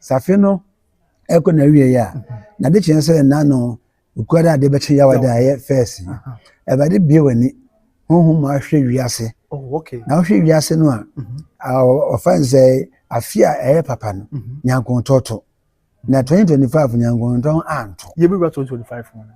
Sɛ afe no ɛkɔ n'awieeɛ a, n'ade kyerɛ sɛ n'ano okuada ade bɛkye yawada a ɛyɛ first yi. Awurade bue w'ani honhom mu ahwɛ wiase. Oh, okay. Na wohwɛ wiase no a, ɔfa no sɛ afe a ɛyɛ papa no, nyankontɔ to. Na 2025 nyankontɔ anto. Yɛbɛwura 2025 mu no.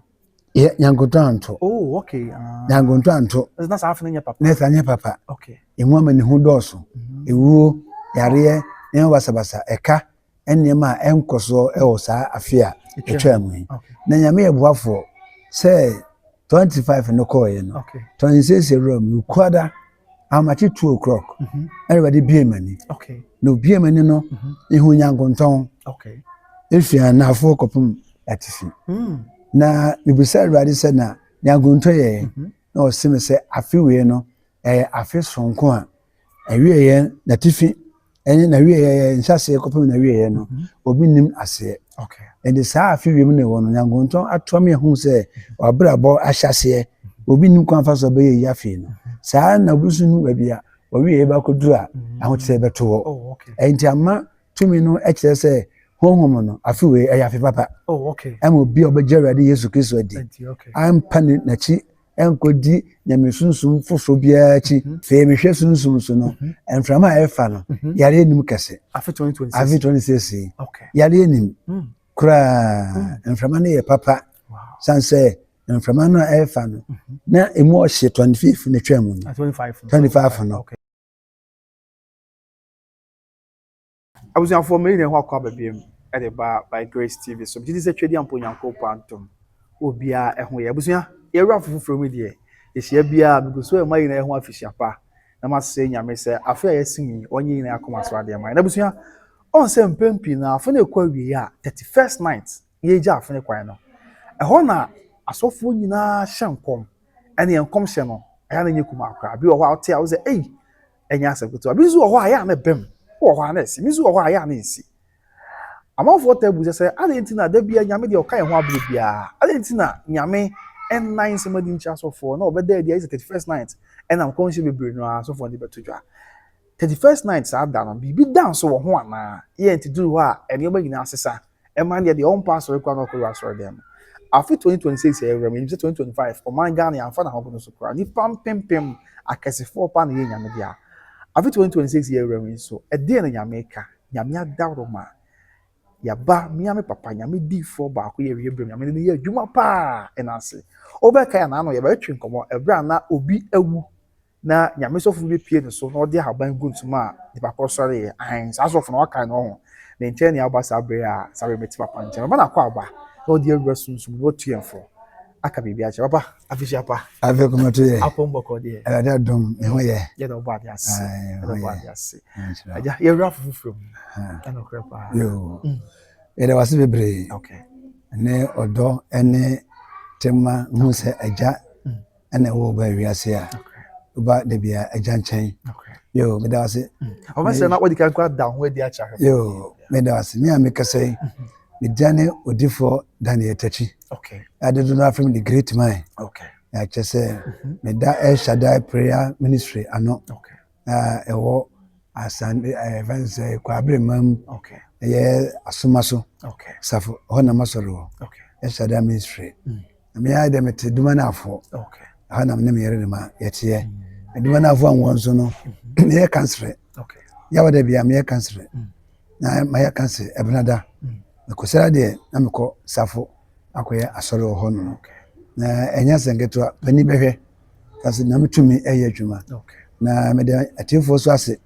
Yɛ nyankontɔ anto. Oh, okay. Ah. Nyankontɔ anto. Na saa afe no nyɛ papa. Na saa nyɛ papa. Okay. Emu ama ne ho dɔɔso. Ewuo, yareɛ, nneɛma basabasa, ɛka, nneɛma a ɛnkɔ soɔ wɔ saa afe a ɛtwaa mu yi. Na Nyame yɛ boafoɔ sɛ 25 no kɔɔeɛ no, 26 awura mu, Kwada, ahomakye 2 o'clock, ɛna Awurade bue m'ani. Na obue m'ani no, mehu nyankontɔn efi anafoɔ kɔpem atifi. Na mebisa Awurade sɛ na nyankontɔn yɛ, na ɔse me sɛ afe wei no, ɛyɛ afe sononko a awieeɛ n'atifi ɛne n'awieeɛ nhyɛaseɛ kɔpem n'awieeɛ no, obi nnim aseɛ. Nti saa afe wiem na ɛwɔ no, nyankontɔn atoa me ahu sɛ wabrabɔ ahyɛaseɛ, obi nnim kwan fa so ɔbɛyɛ yi afei no. Saa na obi nso nim baabi a wɔwieeɛ bɛakɔduru a ahokyerɛ bɛto hɔ. Oh, okay. Nti ama tumi no kyerɛ sɛ honhom no afe wei ɛyɛ afe papa. Oh, okay. Ɛma obi a ɔbɛgye Awurade Yesu Kristo adi Nti, okay. ampa ne n'akyi ɛnkɔdi nyame sunsum foforɔ biara akyi. Fei mehwɛ sunsum so no, mframa a ɛfa no, yareɛ nim kɛse. Afe 2026. Afe 26 yi, Okay. yareɛ nim koraa. Mframa no yɛ papa. Wow. San sɛ mframa no a ɛfa no, na emu ɔhye 25 na twaa mu no. 25 no. 25 no. Okay. Abusuafoɔ, mmeri na ɛho akɔ aba biom ɛde ba By Grace TV so. Megye di sɛ twɛdi ampo Nyankopɔn adom obiara ɛho yɛ. Abusua, yɛwura foforɔ mu deɛ, yɛhyia biara megu so ɛma nyinaa ɛho afihyia pa na masrɛ Nyame sɛ afe a yɛasi mu yi, ɔnyɛ nyinaa akoma so adeɛ ma yɛn. Na abusua, ɔn sɛ mpɛn pii no afe no ɛkɔ awie a 31st night yɛgya afe no kwan no, ɛhɔ na asɔfoɔ nyinaa hyɛ nkɔm. Ɛne yɛn nkɔmhyɛ no ɛyɛ na nyɛ kumaa koraa. Bi wɔ hɔ a wote a wo sɛ ei, ɛnyɛ asɛm ketewa. Bi nso wɔ hɔ a ɛyɛ a na ɛbɛm, wɔ hɔ a na ɛsi. Bi nso wɔ hɔ a ɛyɛ a na ɛnsi. Amanfoɔ taa bu sɛ adɛn nti na da bia Nyame deɛ ɔka yɛn ho abere biara, adɛn nti na Nyame ɛnnan nsɛm adi nkyerɛ asɔfoɔ na ɔbɛda adi ayɛ sɛ 31st night ɛnam nkɔmhyɛ bebree no ara asɔfoɔ de bɛto dwa. 31st night saa da no, biribi da nso wɔ ho anaa? Yɛ nti duru hɔ a nneɛma nyinaa sesa. Ɛma deɛ ɔmpa asɔre koraa na ɔkɔwura asɔre dɛm. Afe 2026 yɛ ɛwura mu, yɛnim sɛ 2025 ɔman Ghana yɛamfa n'ahoɔden so koraa. Nnipa mpempem akɛsefoɔ paa na ɛyɛ Nyame dea. Afe 2026 yɛ ɛwura mu yi nso, ɛdeɛn na Nyame ka? Nyame adaworoma. Yɛaba mmea me papa Nyame diifoɔ baako yɛ awie berɛ mu. Nyame de no yɛ adwuma paa ɛna ase. Wobɛkae a n'ano yɛbɛtwe nkɔmmɔ ɛberɛ a na obi awu na Nyame sɔfo bi pie ne so na ɔde ahaban gu ntoma a nipa korɔ sɔreeɛ. Ahen, saa sɔfo no wakae no ho. Ne nkyɛn ne aba saa berɛ a saa berɛ mete papa nkyɛn. Mama no akɔ aba na ɔde awura sunsum na watu yɛn fo. Aka biribi akyerɛ. Papa, afihyia pa. Afe kɔmɔto yɛ. Apɔm bɔkɔ deɛ. Awurade adom, me ho yɛ. Yɛda ɔbɔ ade ase. Ae, Yɛda ho ɔbɔ yɛ. ade ase. Nhyira. Agya, yɛwura foforɔ mu. Ɛnokorɛ paa. Yo. Yɛda wase bebree. Ne ɔdɔ ne tema hu sɛ agya ɛna ɛwɔ ba wiase a woba da bia agya nkyɛn. Yo, meda wase. Ɔbɛsɛ na wɔde kan kora da ho adi akyerɛ ahwɛfoɔ. Yo, meda wase. Me a mekasa yi, media ne odifoɔ Daniel Takyi. Adedo no afrɛ me the great man. Na kyerɛ sɛ meda El Shaddai Prayer Ministry ano. Na ɛwɔ Asante ɛfɛn sɛ Kwaabere mam. Ɛyɛ Asomaso. Safo hɔ na masɔre wɔ. El Shaddai Ministry. Na me ayɛ dɛ mete Duma no afoɔ. Ɛhɔ na me ne me yere ne ma yɛteɛ. Na Duma no afoɔ anwɔ nso no, meyɛ kansere. Yɛwɔ dɛ bia meyɛ kansere. Na mayɛ kansere ɛbenada. Mekɔsra deɛ na mekɔ Safo akɔyɛ asɔre wɔ hɔ nom. Na ɛnyɛ asɛm ketewa, m'ani bɛhwɛ. Kasi na metumi ɛyɛ adwuma. Na mede atiefoɔ so ase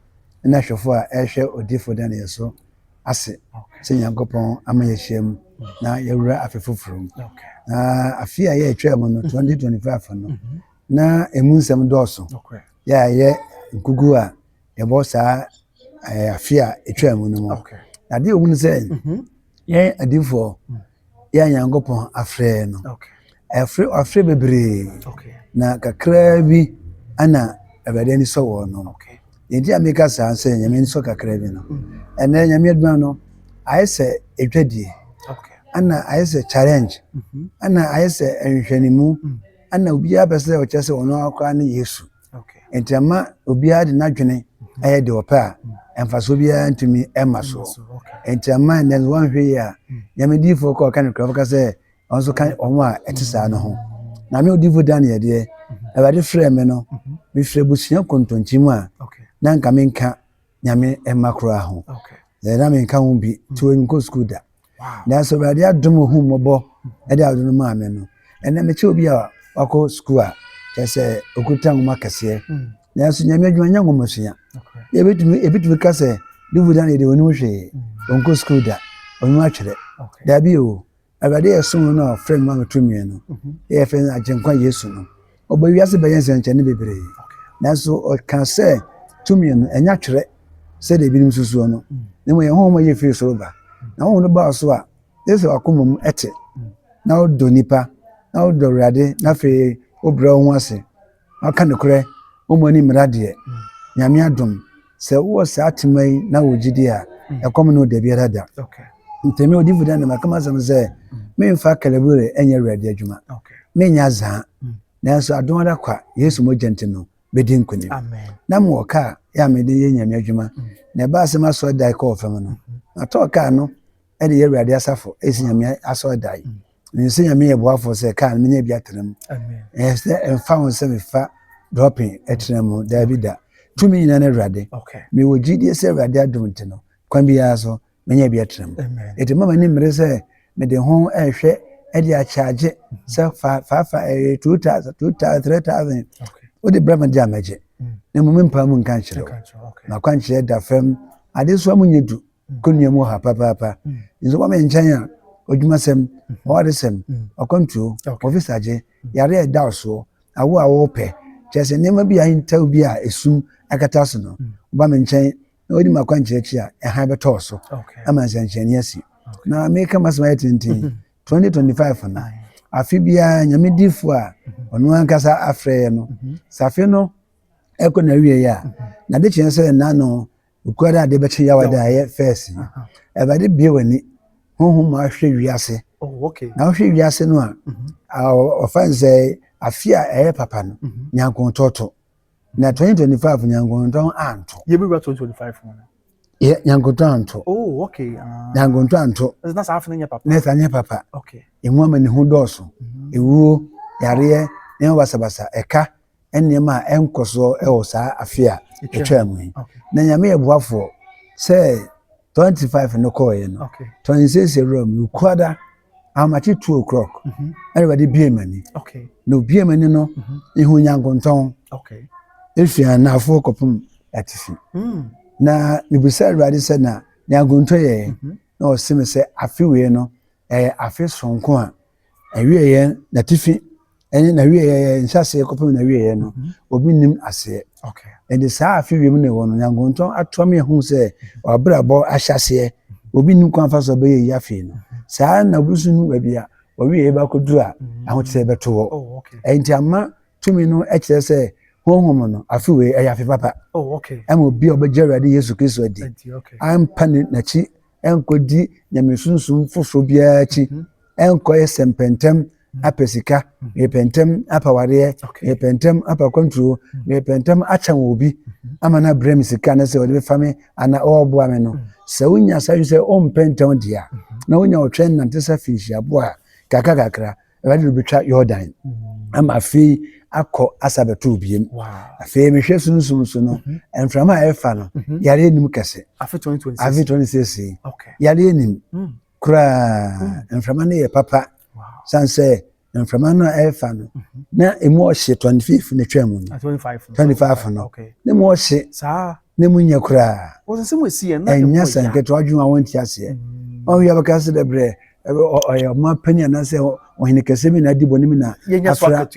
ne ahwɛfoɔ a ɛrehwɛ odiyifoɔ Daniel so ase sɛ Nyankopɔn ama yɛahyia mu na yɛwura afe foforɔ mu. Na afe a yɛretwa mu no 2025 no, na emu nsɛm dɔɔso. Yɛ a yɛ nkugu a yɛbɔ saa afe a ɛtwa mu no mu. Na adeɛ wɔ mu no sɛ yɛn adiyifoɔ yɛ a Nyankopɔn afrɛ no, afrɛ bebree na kakraa bi ana Awurade ani sɔ wɔn no. Deɛ nti a meka saa sɛ Nyame ani sɔ kakraa bi no, ɛnɛ Nyame adwuma no ayɛ sɛ edwadie, ana ayɛ sɛ challenge, ana ayɛ sɛ nhwehwɛnimu, ana obiara pɛ sɛ ɔkyerɛ sɛ ɔno ara koraa ne Yesu. Nti ama obiara de n'adwene ɛyɛ deɛ ɔpɛ a mfasoɔ biara ntumi mma soɔ. Nti ama nnɛ no wɔnhwɛ yie a, Nyame diifoɔ kɔ ɔka nokorɛ wɔka sɛ ɔno nso ka wɔn a ɛte saa no ho. Na me odiyifoɔ Daniel deɛ, Awurade frɛɛ me no, mefiri abusua kontonkyi mu a na nka menka Nyame mma koraa ho. Na menka ho bi, nti menkɔ sukuu da. Nanso Awurade adom ohu mmɔbɔ de adom no maa me no, ɛnɛ mekyɛ obi a wakɔ sukuu a kyerɛ sɛ okuta nwoma kɛseɛ. Nanso Nyame adwuma nyɛ nwomasua. Yɛbɛtumi ebitumi ka sɛ Divu da no yɛde onim hwee, ɔnkɔ sukuu da, ɔnim atwerɛ. Daabi o, Awurade yɛ som no a ɔfrɛ me ma me tumi no, yɛ fɛ no Agyenkwa Yesu no. Ɔba wiase bɛyɛ nsɛnkyerɛnne bebree. Nanso ɔka sɛ tumi no, ɛnyɛ atwerɛ sɛdeɛ ebinom susuo no, na mmom ɛyɛ honhom a ɛyɛ firi soro ba. Na honhom no baa so a, gye sɛ wakoma mu te, na wodɔ nnipa, na wodɔ Awurade, na afei wobrɛ wo ho ase, na woka nokorɛ, wommu ani mmara deɛ. Nyame adom, sɛ wowɔ saa tema yi na wɔ gyidie a, ɛkɔm ne wo da biara da. Nti me odifo dan na maka m'asɛm sɛ, memfa kalabure nyɛ Awurade adwuma, menyɛ azaa, nanso adom ara kwa, Yesu mogya nti no, bɛdi nkonim. Na mewɔ kaa yɛ a mede yɛ Nyame adwuma, na ɛbaa sɛ m'asɔredan kɔɔ fam no, matɔɔ kaa no de yɛ Awurade asafo, ɛsi Nyame asɔredan. Menim sɛ Nyame yɛ boafoɔ sɛ kaa no menya bi atena mu. Ɛyɛ sɛ ɛmfa ho sɛ mefa drɔpin atena mu, daabi da. Tumi nyinaa ne Awurade. Mewɔ gyidie sɛ Awurade adom nti no, kwan biara so menya bi atena mu. Enti mma m'ani mmere sɛ mede ho rehwɛ de akyagye sɛ fa fa fa ɛyɛ 2000 2000 3000 wode brɛ me de a mɛgye. Na mmom mempaa mu nka nkyerɛ wo. M'akwankyerɛ da fam, adesoa mu nyɛ du. Kɔnnua mu wɔ ha papaapa. Nso wɔn nkyɛn a, odwumasɛm, ɔwaresɛm, ɔkwantuo, ɔfisagye, yare a ɛda soɔ, awo a wɔrepɛ, kyerɛ sɛ nneɛma bi a ahintaw bi a esum akata so no, woba me nkyɛn na wodi m'akwankyerɛ akyi a, ɛhan bɛtɔ so ama nsɛnkyerɛnne asi. Na meka m'asɛm ayɛ tenten, 2025 no, afe biara Nyame difo a ɔno ankasa afrɛ yɛ no, sɛ afe no ɛkɔ n'awieɛ a, n'ade kyerɛ sɛ n'ano Okuada ade bɛkye Yawada a ɛyɛ fɛs yi. Awurade bue w'ani honhom mu ahwɛ wiase. Oh, okay. Na wohwɛ wiase no a, ɔfa mm-hmm. sɛ afe a ɛyɛ papa no, mm-hmm. nyankontɔ to. Na 2025 nyankontɔ anto. Yɛbɛwura 2025 mu no. Yɛ nyankontɔ anto. Oh, okay. Uh, nyankontɔ anto. Na saa afe no nyɛ papa. Na saa nyɛ papa. Okay. Emu ama ne ho dɔɔso. Mm-hmm. Ewuo, yareɛ, nneɛma basabasa, ɛka. nneɛma a ɛnkɔ soɔ wɔ saa afe a ɛtwaa mu yi. Na Nyame yɛ boafoɔ sɛ 25 no kɔɔeɛ no, 26 awura mu, Kwada, ahomakye 2 o'clock, mhm. ɛna Awurade bie m'ani. Na obie m'ani no, mhm. ehu nyankontɔn. Efi anaafoɔ kɔpem atifi. Hmm. Na mebisa Awurade sɛ na nyankontɔn yɛ, mhm. na ɔse me sɛ afe wei no, ɛyɛ afe sononko a ɛwieɛ n'atifi ɛne n'awieɛ nhyɛaseɛ kɔpem n'awieɛ no mhm. obi nnim aseɛ ɛnti saa afe wiem na ɛwɔ no nyankontɔn atoa me ahu sɛ wabrabɔ ahyɛaseɛ obi nnim kwan fa so ɔbɛyɛ yi afei no mhm. saa na obi nso nim baabi a wɔwieɛ bɛakɔduru a mhm. ahokyerɛ bɛto hɔ oh, ɛnti ama tumi no kyerɛ sɛ honhom no afe wei ɛyɛ afe papa oh, ɛma obi a ɔbɛgye Awurade Yesu Kristo adi ampa n'akyi ɛnkɔdi nyamesunsum foforɔ biara akyi, mhm. ɛnkɔyɛ sɛmpɛntɛm mhm. apɛ sika, mhm. mepɛ ntɛm apɛ awareɛ, mepɛ ntɛm apɛ akwantuo, mepɛ ntɛm akyɛn wɔ obi ama no abrɛ me sika ne sɛ ɔde bɛfa me anaa ɔreboa me no. Sɛ wonya saa sɛ ɔmpɛ ntɛm deɛ a, na wonya ɔtwɛn nante sɛ finhyiaboa a kakra kakra Awurade de obetwa Yordan ama afei akɔ asa bɛto biem. Afei mehwɛ sunsum so no, mhm. mframa a ɛfa no, mhm. yare anim kɛse. Afe 2026 yi, yare anim mm. koraa mm. mframa no yɛ papa. San sɛ mframa no a ɛfa no, mhm. na emu ɔhye 25 na twaa mu no. 25 no, na emu ɔhye. Na emu nyɛ koraa. Ɛnyɛ sɛ nketewa adwene a wɔnte aseɛ. Ɔhwɛ mm. abɛka sɛ dɛ berɛ ɔyɛ ɔman panyin anaasɛ ɔhene kɛse bi na adi bɔne bi na afra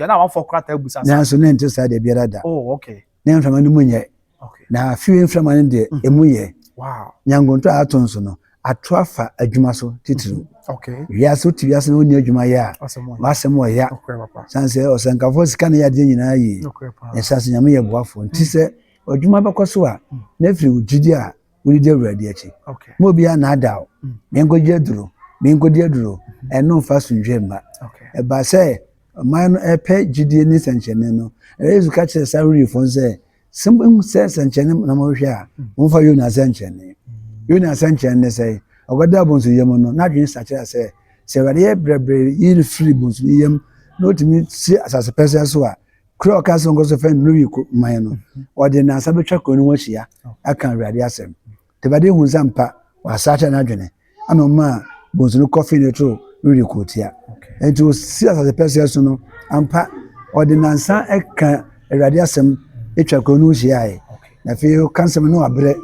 nanso ne nte saa deɛ biara da oh, ne mframa no mu nyɛ na afiri mframa no deɛ mm. emu yɛ nyankonto a ato nso no ato afa adwuma so titiriw mm-hmm. wiase wote wiase na wonni adwuma yɛ a w'asɛm wɔ ya san sɛ ɔsɛnkafoɔ sika ne yadeɛ nyinaa yie ɛsɛ sɛ nyame yɛ boafoɔ nti sɛ adwuma bɛkɔ so a mm. na afiri wo gyidi a wode di Awurade akyi. Ma obiara nnaadaa wo. Mm. Menkɔgye aduro, menkɔdi aduro. Mm-hmm. Ɛno mfa asomdwoe mma. Ɛbaa sɛ ɔman no ɛpɛ gyidie ne nsɛnkyerɛnne no, Yesu ka kyerɛɛ saa Lewifoɔ no sɛ, Sɛ mohu sɛ sɛnkyerɛnne na mohwehwɛ a, momfa Yona sɛnkyerɛnne. Yona sɛnkyerɛnne ne sɛn? Ɔkɔdaa bonsu yam no, n'adwene sakyera sɛ, sɛ Awurade yɛ brɛbrɛ yi no firi bonsu no yam na ɔtumi si asase pɛsɛɛ so a, kuro a ɔka sɛ ɔnkɔ so fɛ no Niniwe man no, ɔde nnansa bɛtwa kuro no ho ahyia aka Awurade asɛm. Nti Awurade hu sɛ ampa wasakyera n'adwene, ɛna ɔmaa bonsu no kɔfee no too Niniwe kurotia. Nti ɔsi asase pɛsɛɛ so no, ampa ɔde nnansa ka Awurade asɛm atwa kuro no ho hyiaeɛ. Na afei ɔka nsɛm no wabrɛ.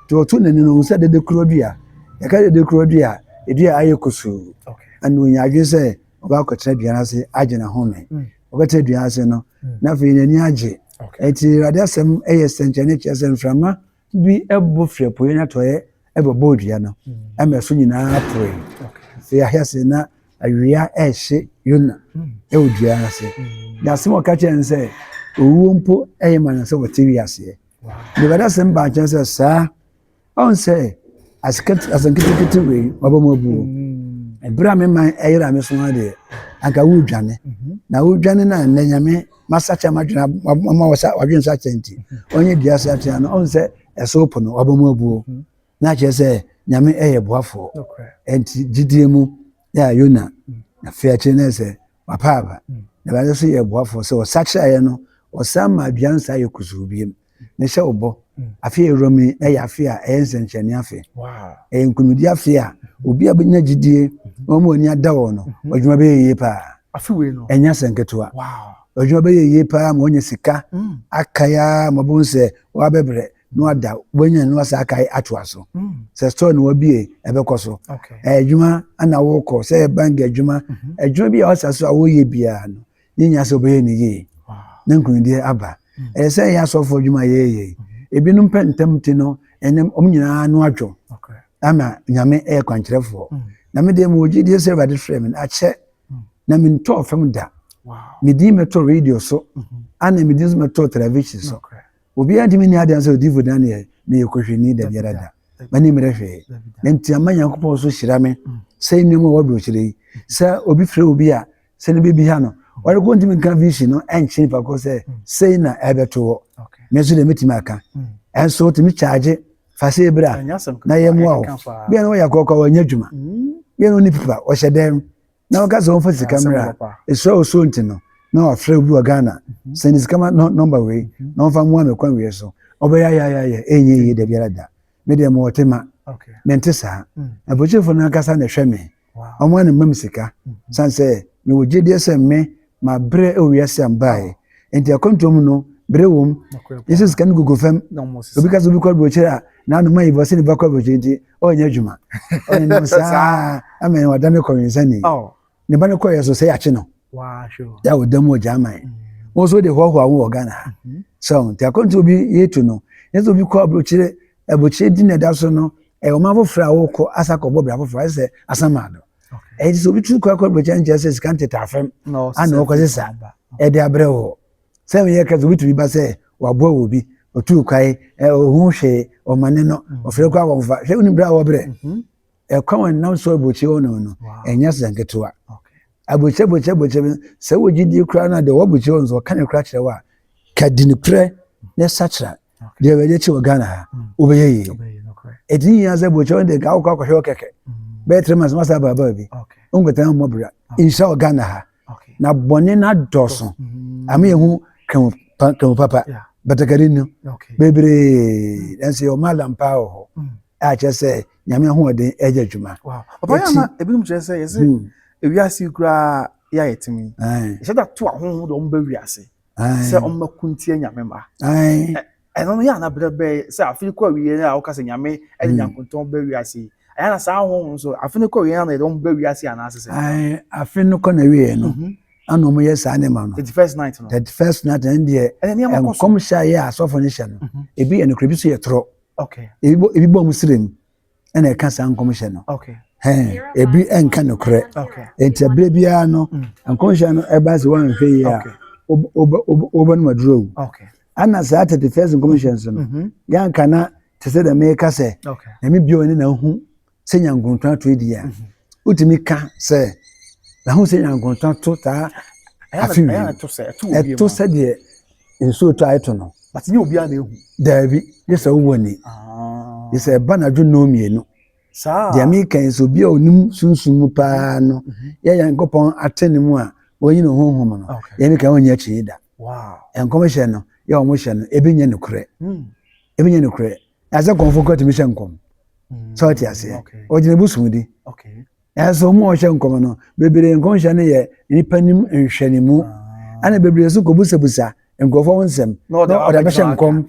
Nti ɔto n'ani no, ɔhu sɛ dede kuro dua. Yɛka dede kuro dua a, dua a ayɛ kusuu. Ɛna ɔnya adwene sɛ ɔbɛ akɔtena dua no ase agye n'ahome. Mm. Ɔbɛtena dua ase no, mm. na afei n'ani agye. Nti Awurade asɛm yɛ sɛnkyerɛnne kyerɛ sɛ mframa bi bɔ firi apueɛ ne atɔeɛ bɛbɔɔ dua no mm. ma ɛso nyinaa poe. Afei ahyɛse na awia ɛrehye Yona wɔ dua no ase. Na asɛm a ɔka kyerɛ no sɛ owuo mpo ɛyɛ ma no sɛ wɔte wiaseɛ. Na Awurade asɛm baa nkyɛn sɛ saa ɔn sɛ asɛm ketekete wei waba mu abuo. Ɛberɛ a me man ɛyera me so adeɛ anka wodwane. Na wodwane no a nnɛ Nyame masakyɛ m'adwene ama wadwene sakyɛ nti ɔnyɛ dua ase atea no ɔn sɛ ɛso po no waba mu abuo. Na kyerɛ sɛ Nyame ɛyɛ boafoɔ. Ɛnti gyidie mu yɛ a Yona afei akyire no sɛ wapa aba. Na Awurade nso yɛ boafoɔ sɛ ɔsakyeraeɛ no ɔsan maa dua no saa yɛ kusuu biem. Mehyɛ wo bɔ, afe a yɛwura mu yi yɛ afe a ɛyɛ nsɛnkyerɛnne afe. Ɛyɛ nkonimdi afe a obi a bɛnya gyidie na wɔn ani ada wɔn no, adwuma bɛyɛ yie paa. Ɛnyɛ asɛm ketewa. Adwuma bɛyɛ yie paa ma wɔanya sika akae ara ma wɔbɛhu sɛ wɔabɛbrɛ na wada wɔanya no asa akae atoa so. Sɛ store na wɔabie ɛbɛkɔ so. Ɛyɛ adwuma na wokɔ sɛ ɛyɛ bank adwuma, adwuma bi a wɔasa so a wɔyɛ biara no, ne nyinaa sɛ ɔbɛyɛ ne yie na nkunimdie aba. Ɛyɛ sɛ ɛyɛ asɔfoɔ adwuma a yɛyɛ yi. Ebinom pɛ ntɛm ti no, ɛnɛ wɔn nyinaa ano adwo ama Nyame ɛyɛ kwankyerɛfoɔ. Na me deɛ mewɔ gyidie sɛ Awurade frɛ me no akyɛ na mentɔɔ fam da. Me din mɛtɔ radio so ana me din nso mɛtɔ television so. Obiara ntumi nni adanse sɛ odiyifo Daniel meyɛ kɔhwini da biara da. M'ani mmerɛ hwee. Na nti ama Nyankopɔn so hyira me sɛ nneɛma a wɔdɔ kyerɛ yi. Sɛ obi frɛ obi a sɛ ne bɛbi ha no ɔde kɔ ntumi nka vision no ɛnkyerɛ nipa kɔ sɛ sei na ɛbɛto hɔ me nso deɛ mɛtumi aka ɛnso tumi kyaagye fa sɛ ebira na yɛ mmoa wo bia na wɔyɛ akɔkɔ a wɔnyɛ adwuma bia na ɔne pipa ɔhyɛ dɛm na wɔka sɛ wɔmfa sika mmerɛ a ɛsua ɔsuo nti no na wafrɛ obi wɔ Ghana sɛ ne sika ma nɔmba wei na wɔmfa mmoa me kwan wei so ɔbɛyɛ ayɛayɛ ɛnyɛ yie da biara da me deɛ mewɔ tema mente saa aburokyerefo no ankasa na ɛhwɛ me Wɔn a na mma me sika san sɛ mewɔ gyedie sɛ me mabrɛ wɔ wiase a mbaeɛ nti akwantuo mu no brɛ wom yɛ sɛ sika no gugu fam obi ka sɛ obi kɔ aburokyire a na anoma yi bɔ sɛ ne ba kɔ aburokyire nti ɔnyɛ adwuma ɔnenam saa ama yɛn wadane kɔwensani ne ba no kɔyɛ so sɛ yɛakye no yɛ wɔ dam wɔ German wɔn nso de hoahoa ho wɔ Ghana ha so nti akwantuo bi yɛtu no yɛ sɛ obi kɔ aburokyire aburokyire di na ɛda so no Ɛyɛ ɔman foforɔ a wokɔ asa kɔbɔ bra foforɔ ayɛ sɛ asamado. Ɛyɛ sɛ obi tu kɔ akɔ aburokyire nkyerɛ sɛ sika ntete afɛm ana ɔkɔ sesa ɛde abrɛ wɔ. Sɛ meyɛ kɛ sɛ obi tumi ba sɛ waboa wɔ bi otu kwae ɔhu hwee ɔmane no ɔfrɛ kɔ awɔmfa hwɛ wonim berɛ a wɔbrɛ ɛkwan wɔn nam so aburokyire hɔ no no ɛnyɛ sɛ nketewa. Aburokyire aburokyire aburokyire sɛ wɔ gyidie koraa no a deɛ wɔ aburokyire hɔ nso ɔka ne koraa kyerɛ wɔ a ka di ne korɛ na sakyera deɛ awurade akyi wɔ ghana ha mm. wobɛyɛ yie ɛti ne nyinaa sɛ burokyɛ wɔn de nka wokɔ akɔhwɛ wɔ kɛkɛ mm. bɛyɛ three months masa aba aba bi wonkɔtena mmɔ bra nhyira wɔ ghana ha na bɔne no adɔɔso mm. ama yɛhu kramu papa batakari no bebree nanso yɛwɔ malam paa wɔ hɔ a kyerɛ sɛ nyame ahoɔden ɛyɛ adwuma papa yɛ ama ebinom kyerɛ sɛ yɛsɛ ewiase koraa yɛ ayɛ tumi yɛhyɛ da to ahohom de wɔn bɛ wiase sɛ ɔmmɛko ntia nyame mma. Ɛno no yɛ ana berɛ bɛɛ sɛ afe no kɔ awieɛ no a woka sɛ nyame de hmm. nyankontɔn bɛ wiase yi ɛyɛ na saa honhom nso afe no kɔ awieɛ no yɛde wɔn bɛ wiase anaasɛ sɛ afe no kɔ na awieɛ no mhm. ana wɔn yɛ saa nneɛma no 31st night no 31st night no deɛ nkɔmhyɛ a yɛ asɔfo no hyɛ no mhm. ebi yɛ nokorɛ ebi nso yɛ torɔ ebi bɔ wɔn srem ɛna ɛka saa nkɔmhyɛ no ebi nka nokorɛ nti ɛberɛ biara no mm. nkɔmhyɛ no ɛba sɛ woanhwɛ yie a wobɛnom aduro awu ana saa 31st nkɔmhyɛ nso no mm-hmm. yɛanka na te sɛ dɛ meka sɛ nyame bio ne na hu sɛ nyankontɔn ato adi a mm-hmm. wotumi ka sɛ nahu sɛ nyankontɔn to saa afe wie ɛto sɛdeɛ nsuo tɔ a ɛto no. But nyɛ obiara na ehu. Daabi, gye sɛ wowɔ ni. Ah. Gye sɛ ɛba n'adwo nnɔn mmienu. Saa. Deɛ meka yi sɛ obi a onim sunsum mu paa no, Mhm. yɛ Nyankopɔn ate ne mu a wɔnyi ne honhom no, Okay. yɛ meka wɔnyɛ akyi da. Wow. Nkɔmhyɛ no, yɛ wɔn hyɛ no, ebi nyɛ nokorɛ. Ebi nyɛ nokorɛ. Ɛsɛ kɔnfo kɔ tumi hyɛ nkɔm. Sɛ ɔte aseɛ. Okay. Ɔgyina bosom di. Okay. Nanso wɔn a wɔhyɛ nkɔm no, bebree nkɔmhyɛ no yɛ nnipa nim nhwɛnimu. Ah. Ɛna bebree nso kɔbusabusa nkurɔfoɔ ho nsɛm Na ɔde na ɔde abɛhyɛ nkɔm.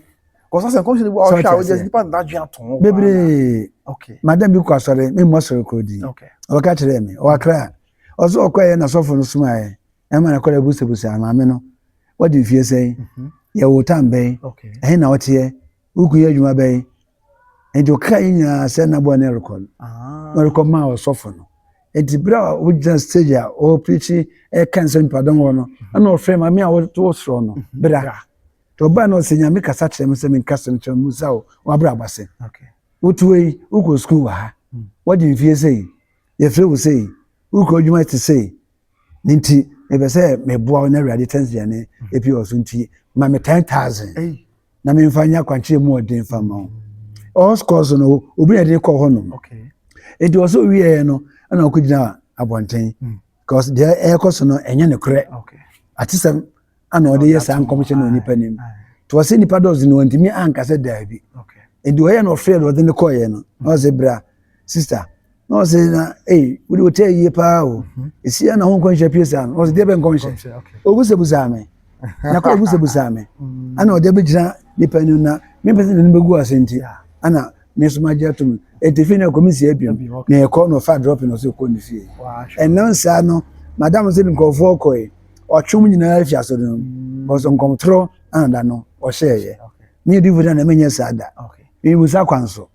Kɔsɔ sɛ nkɔmhyɛ no bi wɔ Sɛ hɔ a ɔte ɔgye aseɛ. nipa n'adwene ato ho. Bebree. Okay. Madam bi kɔ asɔre, memmɔ asɔre korɔ din. Okay. Ɔka kyerɛɛ me, ɔwɔ Accra. Ɔsɛ ɔkɔɛ na sɔfo no somaeɛ. Ɛma na kɔda busabusa maame no. Wadi mfie sɛn? Mhm. Yɛwɔ tam bɛn? Okay. Ɛhe na ɔteɛ? Wo kun yɛ adwuma bɛn? Nti ɔka yi nyinaa sɛ na bɔne rekɔ no. Ah. Na ɔrekɔ maa ɔsɔfo no. Nti bere a wogyina stage a ɔrepreachi ɛka nsɛm nipadɔm hɔ no, ɛna ɔfrɛ maame a wɔwɔ soro no, bra. Nti ɔbaa na ɔsɛ Nyame kasa kyerɛ me sɛ menka asɛm kyerɛ mu sɛ wabra abase. Okay. Wotu yi, wokɔ sukuu wɔ ha. Wadi mfie sei, yɛfrɛ wo sei, wokɔ adwuma te sei. Ne nti, mepɛ sɛ meboa wo na Awurade tɛnseane epi wɔ so nti, ma me 10,000 Hey. na memfa nyɛ akwankyerɛ mu ɔden fa ma wo. Ɔkɔ so no, obi na ɛde kɔ hɔ nom. Okay. Nti ɔsɛ owieɛ no, ɛna ɔkɔgyina abɔnten. Because deɛ ɛrekɔ so no, ɛnyɛ nokorɛ. Okay. Atesɛm ana ɔde yɛ saa nkɔmhyɛ no onipa nim. Aye. Nti ɔsɛ nipa dɔɔso no, wɔntumi anka sɛ daabi. Okay. Nti ɔyɛ na ɔfrɛ no ɔde no kɔɔyɛ no, na ɔsɛ bra, sister. Na ɔsɛ na, ei, wode wo tɛ yie paa o. Esi ya na ho nkɔmhyɛ pie saa no. Ɔsɛ deɛ bɛ nkɔmhyɛ. Nkɔmhyɛ. Okay. Obusabusaa me. Na kɔ obusabusaa me. Ana ɔde abɛgyina nipa anim na mempɛ sɛ n'anim bɛgu ase nti, ana me nso magye atom. Enti fii no ɛkɔ me nsia bio. Bio, okay. Na ɛkɔ na ɔfa drop na ɔsɛ ɔkɔ ne fie. Wow. Ɛnam saa no, madam sɛ nkurɔfoɔ kɔe. Ɔtwe mu nyinaa afi asɔre no mu. Ɔsɛ nkɔmtorɔ ana da no ɔhyɛeɛ. Okay. Me odifo da na menyɛ saa da. Okay. Mebusa kwan so.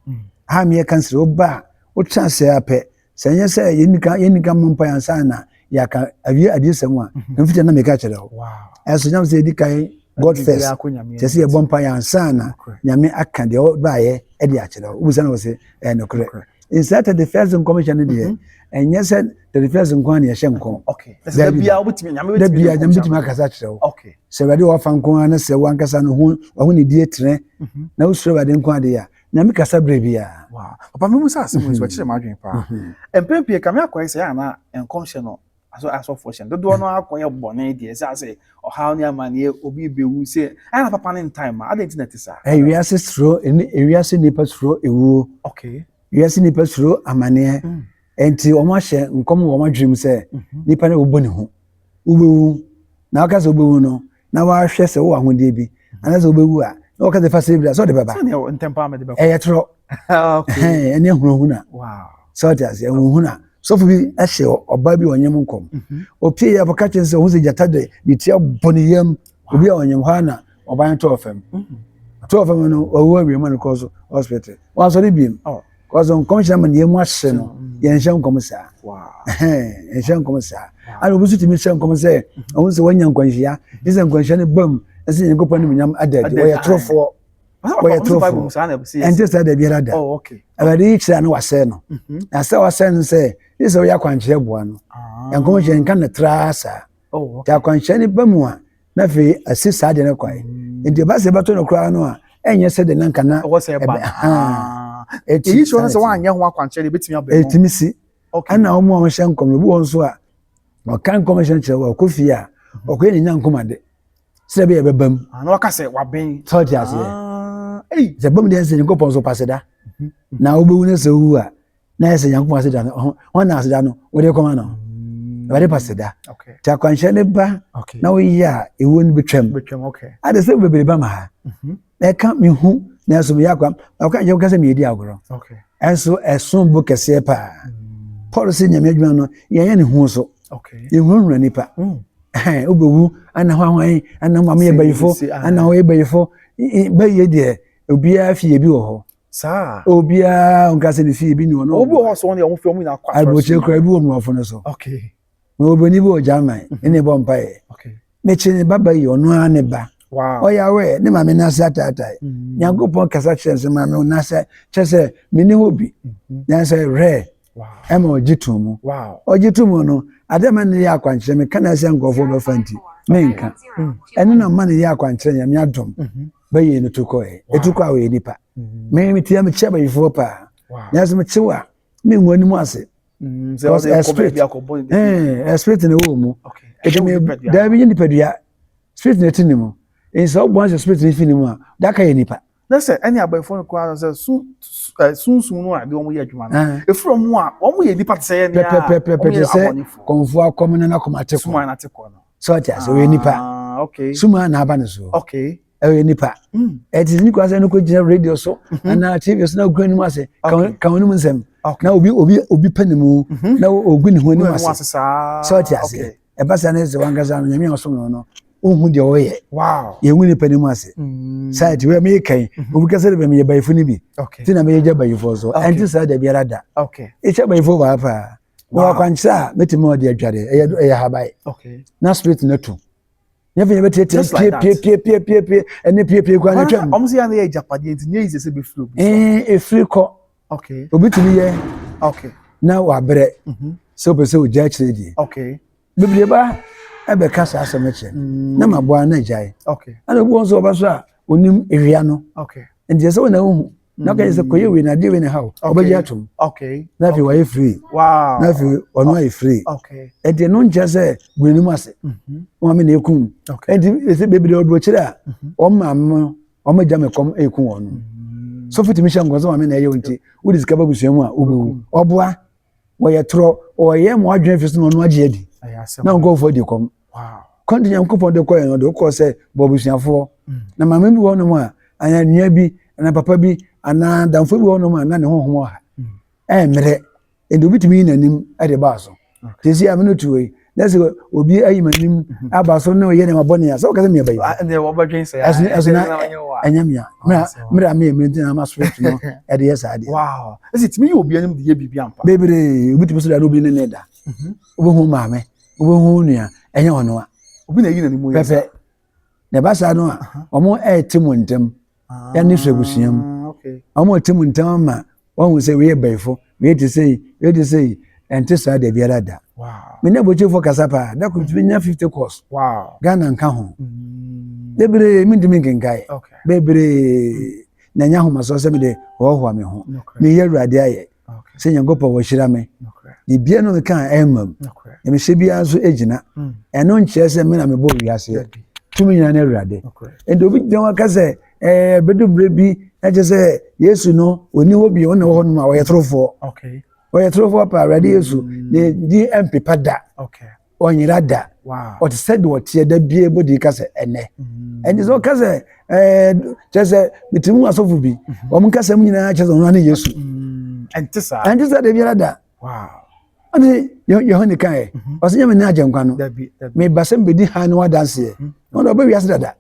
Ha meyɛ kansere woba a wotena ase a pɛ sɛ ɛnyɛ sɛ yɛnni ka mmɔ mpaeɛ ansa na yɛaka awie adiyisɛm a mfiti na meka kyerɛ wo. Wow. Ɛso nyam sɛ yɛdi kan God first. Kyerɛ sɛ yɛbɔ mpaeɛ ansa na Nyame aka deɛ ɔbaeɛ de akyerɛ wo. Wobusa no wɔ sɛ ɛyɛ nokorɛ. Nsa 31st nkɔmhyɛ no deɛ ɛnyɛ sɛ 31st nko ara na yɛhyɛ nkɔm. Okay. Da bia wobɛtumi Nyame Da bɛtumi bia Nyame bɛtumi akasa akyerɛ wo. Okay. Sɛ Awurade wɔ afa nko ara na sɛ wankasa no ho wahonidie trɛ na wosuro Awurade nko adeɛ a Nyame kasa berɛ biara. Wow. Papa me musa asɛm nso ɛkyerɛ m'adwene paa. Mpɛn pii kame akɔyɛ sɛ ana nkɔmhyɛ no aso asɔfoɔ hyɛ no dodoɔ no akɔyɛ bɔne deɛ sɛ asɛ ɔhaw ne amanneɛ obi bɛwu sɛ ana papa ne ntan ma adɛn nti na ɛte saa? Ewiase suro ɛne ewiase nipa suro ewuo. Okay. Wiase nipa suro amaneɛ. Nti wɔn ahyɛ nkɔm wɔ wɔn adwene mu sɛ nipa no wobɔ ne ho. Wobɛwu. Na wɔka sɛ wobɛwu no na wahwɛ sɛ wowɔ ahodeɛ bi anaasɛ wobɛwu a na wɔka sɛ fa sɛ bra sɛ ɔde bɛba. Sɛdeɛ ntɛm paa mede bɛkɔ. Ɛyɛ torɔ. Okay. Ɛne ahunahuna. Wow. Sɛ ɔte aseɛ ahunahuna. Sɔfo bi hyɛ ɔbaa bi ɔnyem nkɔm. Opie yɛ abɔka kyerɛ sɛ ɔho sɛ gyata de ne ti abɔ ne yam. Obi a ɔnyem hɔ a na ɔbaa no tɔɔ fam. Tɔɔ fam no wawu awie ma no kɔɔ so hospital. Wansɔre biem. Oh. Kɔsɔ nkɔmhyɛ ama ne yam ahye no. Yɛnhyɛ nkɔm saa. Wow. Yɛnhyɛ nkɔm saa. Ana obi nso tumi hyɛ nkɔm sɛ ɔho sɛ wanya nkwanhyia. Ne sɛ nkwanhyia no bam ɛsɛ Nyankopɔn animuonyam ada adi. Wɔyɛ torofoɔ. Wɔyɛ torofoɔ. Ɛnte saa da biara da. Oh, okay. Awurade yi kyerɛ a na wasɛe no. Na sɛ wasɛe no sɛ ne sɛ woyɛ akwankyerɛ boa no. Nkɔmhyɛ nka no traa saa. Oh, Nti akwankyerɛ no ba mu a na afei asi saa deɛ no kwan. Nti ɛba sɛ ɛbɛto no koraa no a ɛnyɛ sɛ de na nka na Ɛwɔ sɛ ɛba. ɛbɛ- Ah. Ɛti Eyi kyerɛ sɛ saa na woanyɛ ho akwankyerɛ deɛ ebɛtumi aba mu. ɛtumi si. Okay. Ɛna wɔn a wɔhyɛ nkɔm no obi wɔ nso a ɔka nkɔmhyɛ no kyerɛ wɔ ɔkɔ fie a ɔkɔyɛ ne nyankomade sɛ ɛbɛyɛ ɛbɛba mu. Ah, na waka sɛ waben. Sɛ ɔte aseɛ. Ah, ei. Sɛ bam deɛ sɛ Nyankopɔn nso pase da. Na wobɛwu no sɛ wowu a na ɛsɛ Nyankopɔn aseda no ɔho wɔn na aseda no wode kɔma no. Awurade pase da. Okay. Nti akwanhyɛ ne ba Okay. na woyɛ a ewuo no bɛtwam. Betwam, okay. Ade sɛ bebree ba ma ha. Ɛka me hu nanso meyɛ akwa ɔka nkyɛn kasa meyɛdi agorɔ. Okay. Ɛnso ɛsom bo kɛseɛ paa. Paul sɛ Nyame adwuma no yɛnyɛ ne ho so. Okay. Yɛhunahuna nipa. Wobɛwu ana hwan hwan ana maame yɛ Sɛ bayifo si, ah. ana ɔyɛ bayifo bɛyɛ deɛ obiara fie bi wɔ hɔ. Saa. Obiara nka sɛ ne fie bi ni hɔ. Obi wɔ hɔ so wɔn deɛ wɔn fi wɔn nyinaa kɔ asɔre. Aburokyire koraa bi wɔ mmorɔfo no so. Okay. Na obroni bi wɔ German ɛna ɛbɔ mpaeɛ. Okay. Mekyi ne ba ba yi ɔno ara ne ba. Wow. Ɔyɛ awɛ ne maame n'ase ataatae. Nyankopɔn kasa kyerɛ sɛ maame wo n'ase kyerɛ sɛ mene hɔ bi. Nansɛ rɛ Wow. ɛma ɔgye to mu. Wow. Ɔgye to mu no ade ma ne yɛ akwankyerɛ meka na sɛ nkurɔfoɔ bɛfa nti menka. Ɛno na ma ne yɛ akwankyerɛ Nyame adom. Bɛyɛ no tu kɔɛ. Etu kɔ a ɔyɛ nipa. Me me tia me kyia bayifoɔ paa. Nanso me kyew a me ngu anim ase. Because ɛ spirit ɛɛ spirit na ɛwɔ mu. Eti me daabi nye nipadua. Spirit na ɛte ne mu. Nti sɛ ɔbɔ sɛ spirit no fi ne mu a, daka yɛ nipa. Na sɛ ɛne abayifoɔ no koraa sɛ sun sunsum no a de wɔn yɛ adwuma no efiri wɔn a wɔn yɛ nipa te sɛ yɛn a wɔn yɛ abɔnefoɔ. Kɔnfoɔ akɔm na n'akɔm ate kɔ. Suma na ate kɔ no. Sɛ ɔte ase ɔyɛ nipa. Suma na aba ne so. Ɛyɛ nipa. Ɛte ne kura sɛ ɛno kɔ gyina radio so anaa TV so na ogu anim ase ka wɔn anim nsɛm na obi obi obi pɛ ne mu na ogu ne ho anim ase. Sɛ ɔte ase ɛba saa ne sɛ wankasa no nyame a ɔsom no no wohu deɛ ɔyɛ yɛngu nipa no mu ase saa nti wei meyɛ kan obi kasa de bɛ meyɛ bayifo no bi nti na meyɛ gya bayifoɔ so ɛnte saa da biara da ɛkyɛ bayifoɔ wɔ ha paa wɔ akwankyerɛ a mɛtumi ɔde adware ɛyɛ ɛyɛ habae na spirit no to nyɛ fɛ yɛbɛtiatia pie pie pie pie pie ɛne pie pie kwan atwam ɔmo sɛ yɛn yɛ agyapadeɛ nti nyɛ yi sɛ sɛ bɛfiri obi so ɛfiri kɔ obi tumi yɛ na wabrɛ sɛ wopɛ sɛ ogya akyerɛ die bebree ba ɛbɛka saa asɛm no kyerɛ mm. na maboa na agyae ɛna obi wɔ nso ɔba so a onim ewia no nti ɛsɛ wɔn na ohu na ɔka sɛ kɔyɛ wei na adeɛ wei na ha o ɔbɛgye atom na afei wayɛ free na afei ɔno ayɛ free ɛnti ɛno nkyerɛ sɛ gu n'anim ase mhm. wɔn ame na ekum ɛnti ɛsɛ bebree ɔdo akyire a mhm. wɔn maame no wɔn agya me kɔm eku wɔn no mm. sɔfo tumi hyɛ nkɔsɔ maame na ɛyɛ wɔn ti wodi sika ba busua mu a wobɛwu ɔboa. Wɔyɛ torɔ, wɔyɛ ma wadwene fi so na ɔno agye adi. Na nkurɔfoɔ adi kɔm. Kɔnti Nyankopɔn de kɔɛ no, ɔde wokɔɔ sɛ bɔ abusuafoɔ. Mm. Na maame bi wɔ hɔnom a, anaa nua bi, anaa papa bi, anaa damfo bi wɔ hɔnom a na ne honhom ɔha. Mm. Ɛmmerɛ. Nti obi tumi yi n'anim de baa so. Sisi a me no tu yi, na sɛ obi ayi m'anim mhm. aba so na ɔyɛ nneɛma bɔne a, sɛ wɔka sɛ meyɛ bayi. Ɛso ɛso na ɛnyɛ mea. Mmerɛ a meyɛ mmerɛ nti na ama spirit no ɛde yɛ saa deɛ. Wow. Ɛsɛ tumi yɛ obi anim de yɛ biribi ampa. Bebree obi tumi so da na obi ne ne da. Mhm. Wobɛhu maame, wobɛhu nua, ɛnyɛ ɔno a. Obi na eyi n'anim yɛ. Pɛpɛ. Na ɛba saa no a, wɔn ɛrete mu ntɛm. Ɛne so abusua mu. Ah, wɔn ɛrete mu ntɛm ama wɔn sɛ wei yɛ bɛyifo, wei te sɛ yi, wei te sɛ yi. Ɛnte saa da biara da. Me ne aburokyefo kasa paa, da koro tumi nya 50 course. Ghana nka ho. Mm. Bebree mentumi nkenkae. Bebree. Na ɛnyɛ ahomasoɔ sɛ mede hoahoa me ho. Meyɛ Awurade ayɛ sɛ Nyankopɔn wahyira me. Biribiara no meka a ɛmma mu. Na mehyɛ biara nso gyina. Mm. Ɛno nkyerɛ sɛ me na mebɔ wiase. Tumi nyinaa ne Awurade. Nti obi gyina hɔ aka sɛ ɛɛ bɛdu mmerɛ bi na kyerɛ sɛ Yesu no ɔni hɔ bio, ɔna wɔ hɔ nom a ɔyɛ torofoɔ. Ɔyɛ torofoɔ paa, Awurade Yesu mm. ne din mpepa da. Ɔnyera da. Ɔte sɛ deɛ ɔteɛ da bie bɔ di ka sɛ ɛnɛ. Mm. Ɛnti sɛ ɔka sɛ ɛɛ kyerɛ sɛ metumi mu asɔfo bi, mm-hmm. wɔn nkasa mu nyinaa kyerɛ sɛ ɔno ne Yesu. Mm. Ɛnte saa. Ɛnte saa da biara da. Ɔne Yohane kaeɛ, mhm. ɔsɛ nyɛ me ne agyenkwa no. Meba sɛ mbɛdi hann no adanseɛ. Mhm. Ɔno ɔbɛ wiase dada.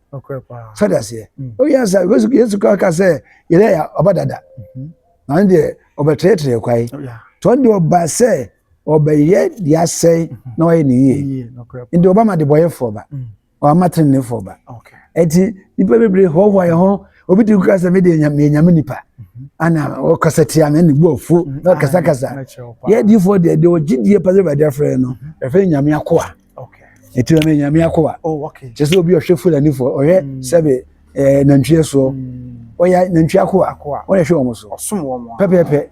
Sɛ daseɛ. Ɔyɛ sɛ Yesu ka sɛ yɛrɛ ɔba dada. Mhm. Na ɔno deɛ ɔbɛtrɛtrɛ kwae. Nti ɔno deɛ ɔba sɛ ɔbɛyɛ deɛ asɛe mhm. na wayɛ ne yie. Nti ɔba ma debɔyɛfoɔ ba. Mm. Ɔama tenenefoɔ ba. Nti nipa bebree hoahoa yɛn ho. Obi ti kura sɛ me deɛ meyɛ nyame nipa. Mhm. Ana ɔkasa tia me ne bu afu mhm. na ɔkasakasa. Yɛ diifoɔ deɛ deɛ ɔgye die pa sɛ Awurade afrɛ no ɛfɛ nyame akoa. Ɛti ɔno nyame akoa. Oh, kyerɛ sɛ obi ɔhwɛ fulanifoɔ ɔhwɛ mm. sɛbe eh, nantwie soɔ mm. ɔyɛ nantwie akoa ɔyɛ hwɛ wɔn so pɛpɛɛpɛ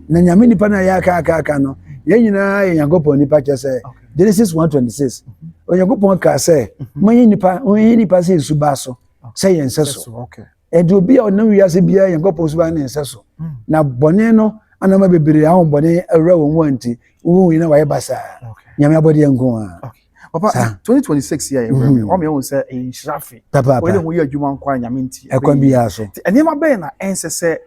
na nyame nipa no a yɛ aka aka aka no yɛn nyinaa yɛ nyankopɔn nipa kyerɛ sɛ Genesis 1:26 mm-hmm. Onyankopɔn kaa sɛ mm-hmm. monyɛ nipa monyɛ nipa sɛ nsu baa so sɛ yɛn nsɛ so ɛnti obi a ɔnam wiase biara nyankopɔn suban ne nsɛ so mm. na bɔne no anama bebree ahom bɔne awura wɔn mu anti wohu yi na wayɛ basaa nyame abɔdeɛ nko a Papa, 2026 yɛ yɛwura mi, wɔn yɛn sɛ ɛyɛ nhyira fe. Papaapa. Wɔyɛ ho yɛ adwuma nko a nyame nti. Ɛkwan biara so. Nneɛma bɛyɛ na ɛnsɛ sɛ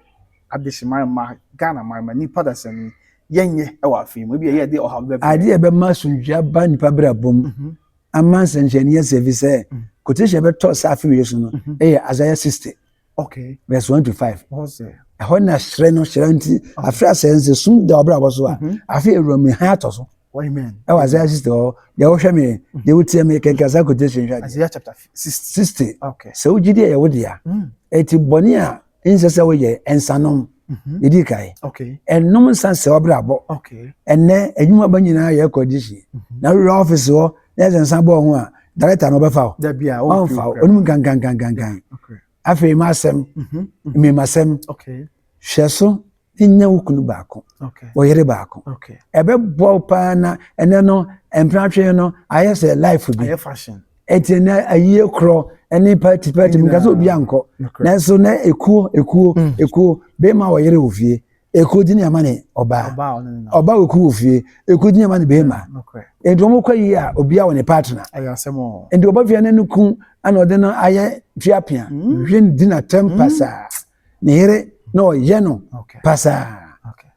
adehyeman ma Ghana man ma nipa dasani yɛnyɛ ɛwɔ afe mu. Ebi yɛ de ɔhaw bɛbrɛ. Adeɛ ɛbɛma asomdwoe aba nipa brabɔ mu. Mhm. Ama nsɛnkyerɛnne asi afi sɛ mm. quotation ɛbɛtɔ saa afe wei so no mhm. ɛyɛ Isaiah 60. Okay. Verse 1 to 5. Ɛhɔ na hyerɛ no hyerɛ nti afe asɛ nse sum da ɔbrabɔ so a mhm. afe ewura mu hann atɔ so. Amen. Ɛwɔ Isaiah 60 hɔ deɛ wohwɛ me mm. deɛ wotie me kɛnkɛn saa quotation hwɛ. Isaiah chapter 60. 60. Okay. Sɛ wogye di ɛyɛ wo dea. Mm. Eti bɔne a nsɛ sɛ woyɛ nsanom. Mhm. Yɛdi kan. Okay. Ɛnom nsa sɛ ɔbrabɔ. Okay. Ɛnɛ adwuma ba nyinaa yɛ condition. Mhm. Na wura office hɔ na ɛsɛ nsa bɔɔ ho a director no ɔbɛfa wo. Dabi a ɔmfa wo. Onim nkankankankankan. Okay. Afei m'asɛm, mmimasɛm, hwɛ so nya wo kunu baako, wo yere baako. Ɛbɛboa wo paa na ɛnɛ no mpratwe no ayɛ sɛ life bi. Ɛti ɛnɛ ayie korɔ ɛne party party mu nkasa obi ankɔ. Nanso na ekuo ekuo ekuo bɛrima wɔ yere wɔ fie. Ekuo di ne ama ne ɔbaa. Ɔbaa wɔ kuo wɔ fie. Ekuo di ne ama ne bɛrima. Nti wɔn kɔ yie a obiara wɔ ne partner. Nti ɔba fie ne ne kun ɛna ɔde no ayɛ tuapea. Hwɛ ne di n'atɛm pasaa. Ne yere na ɔyɛ no pasaa.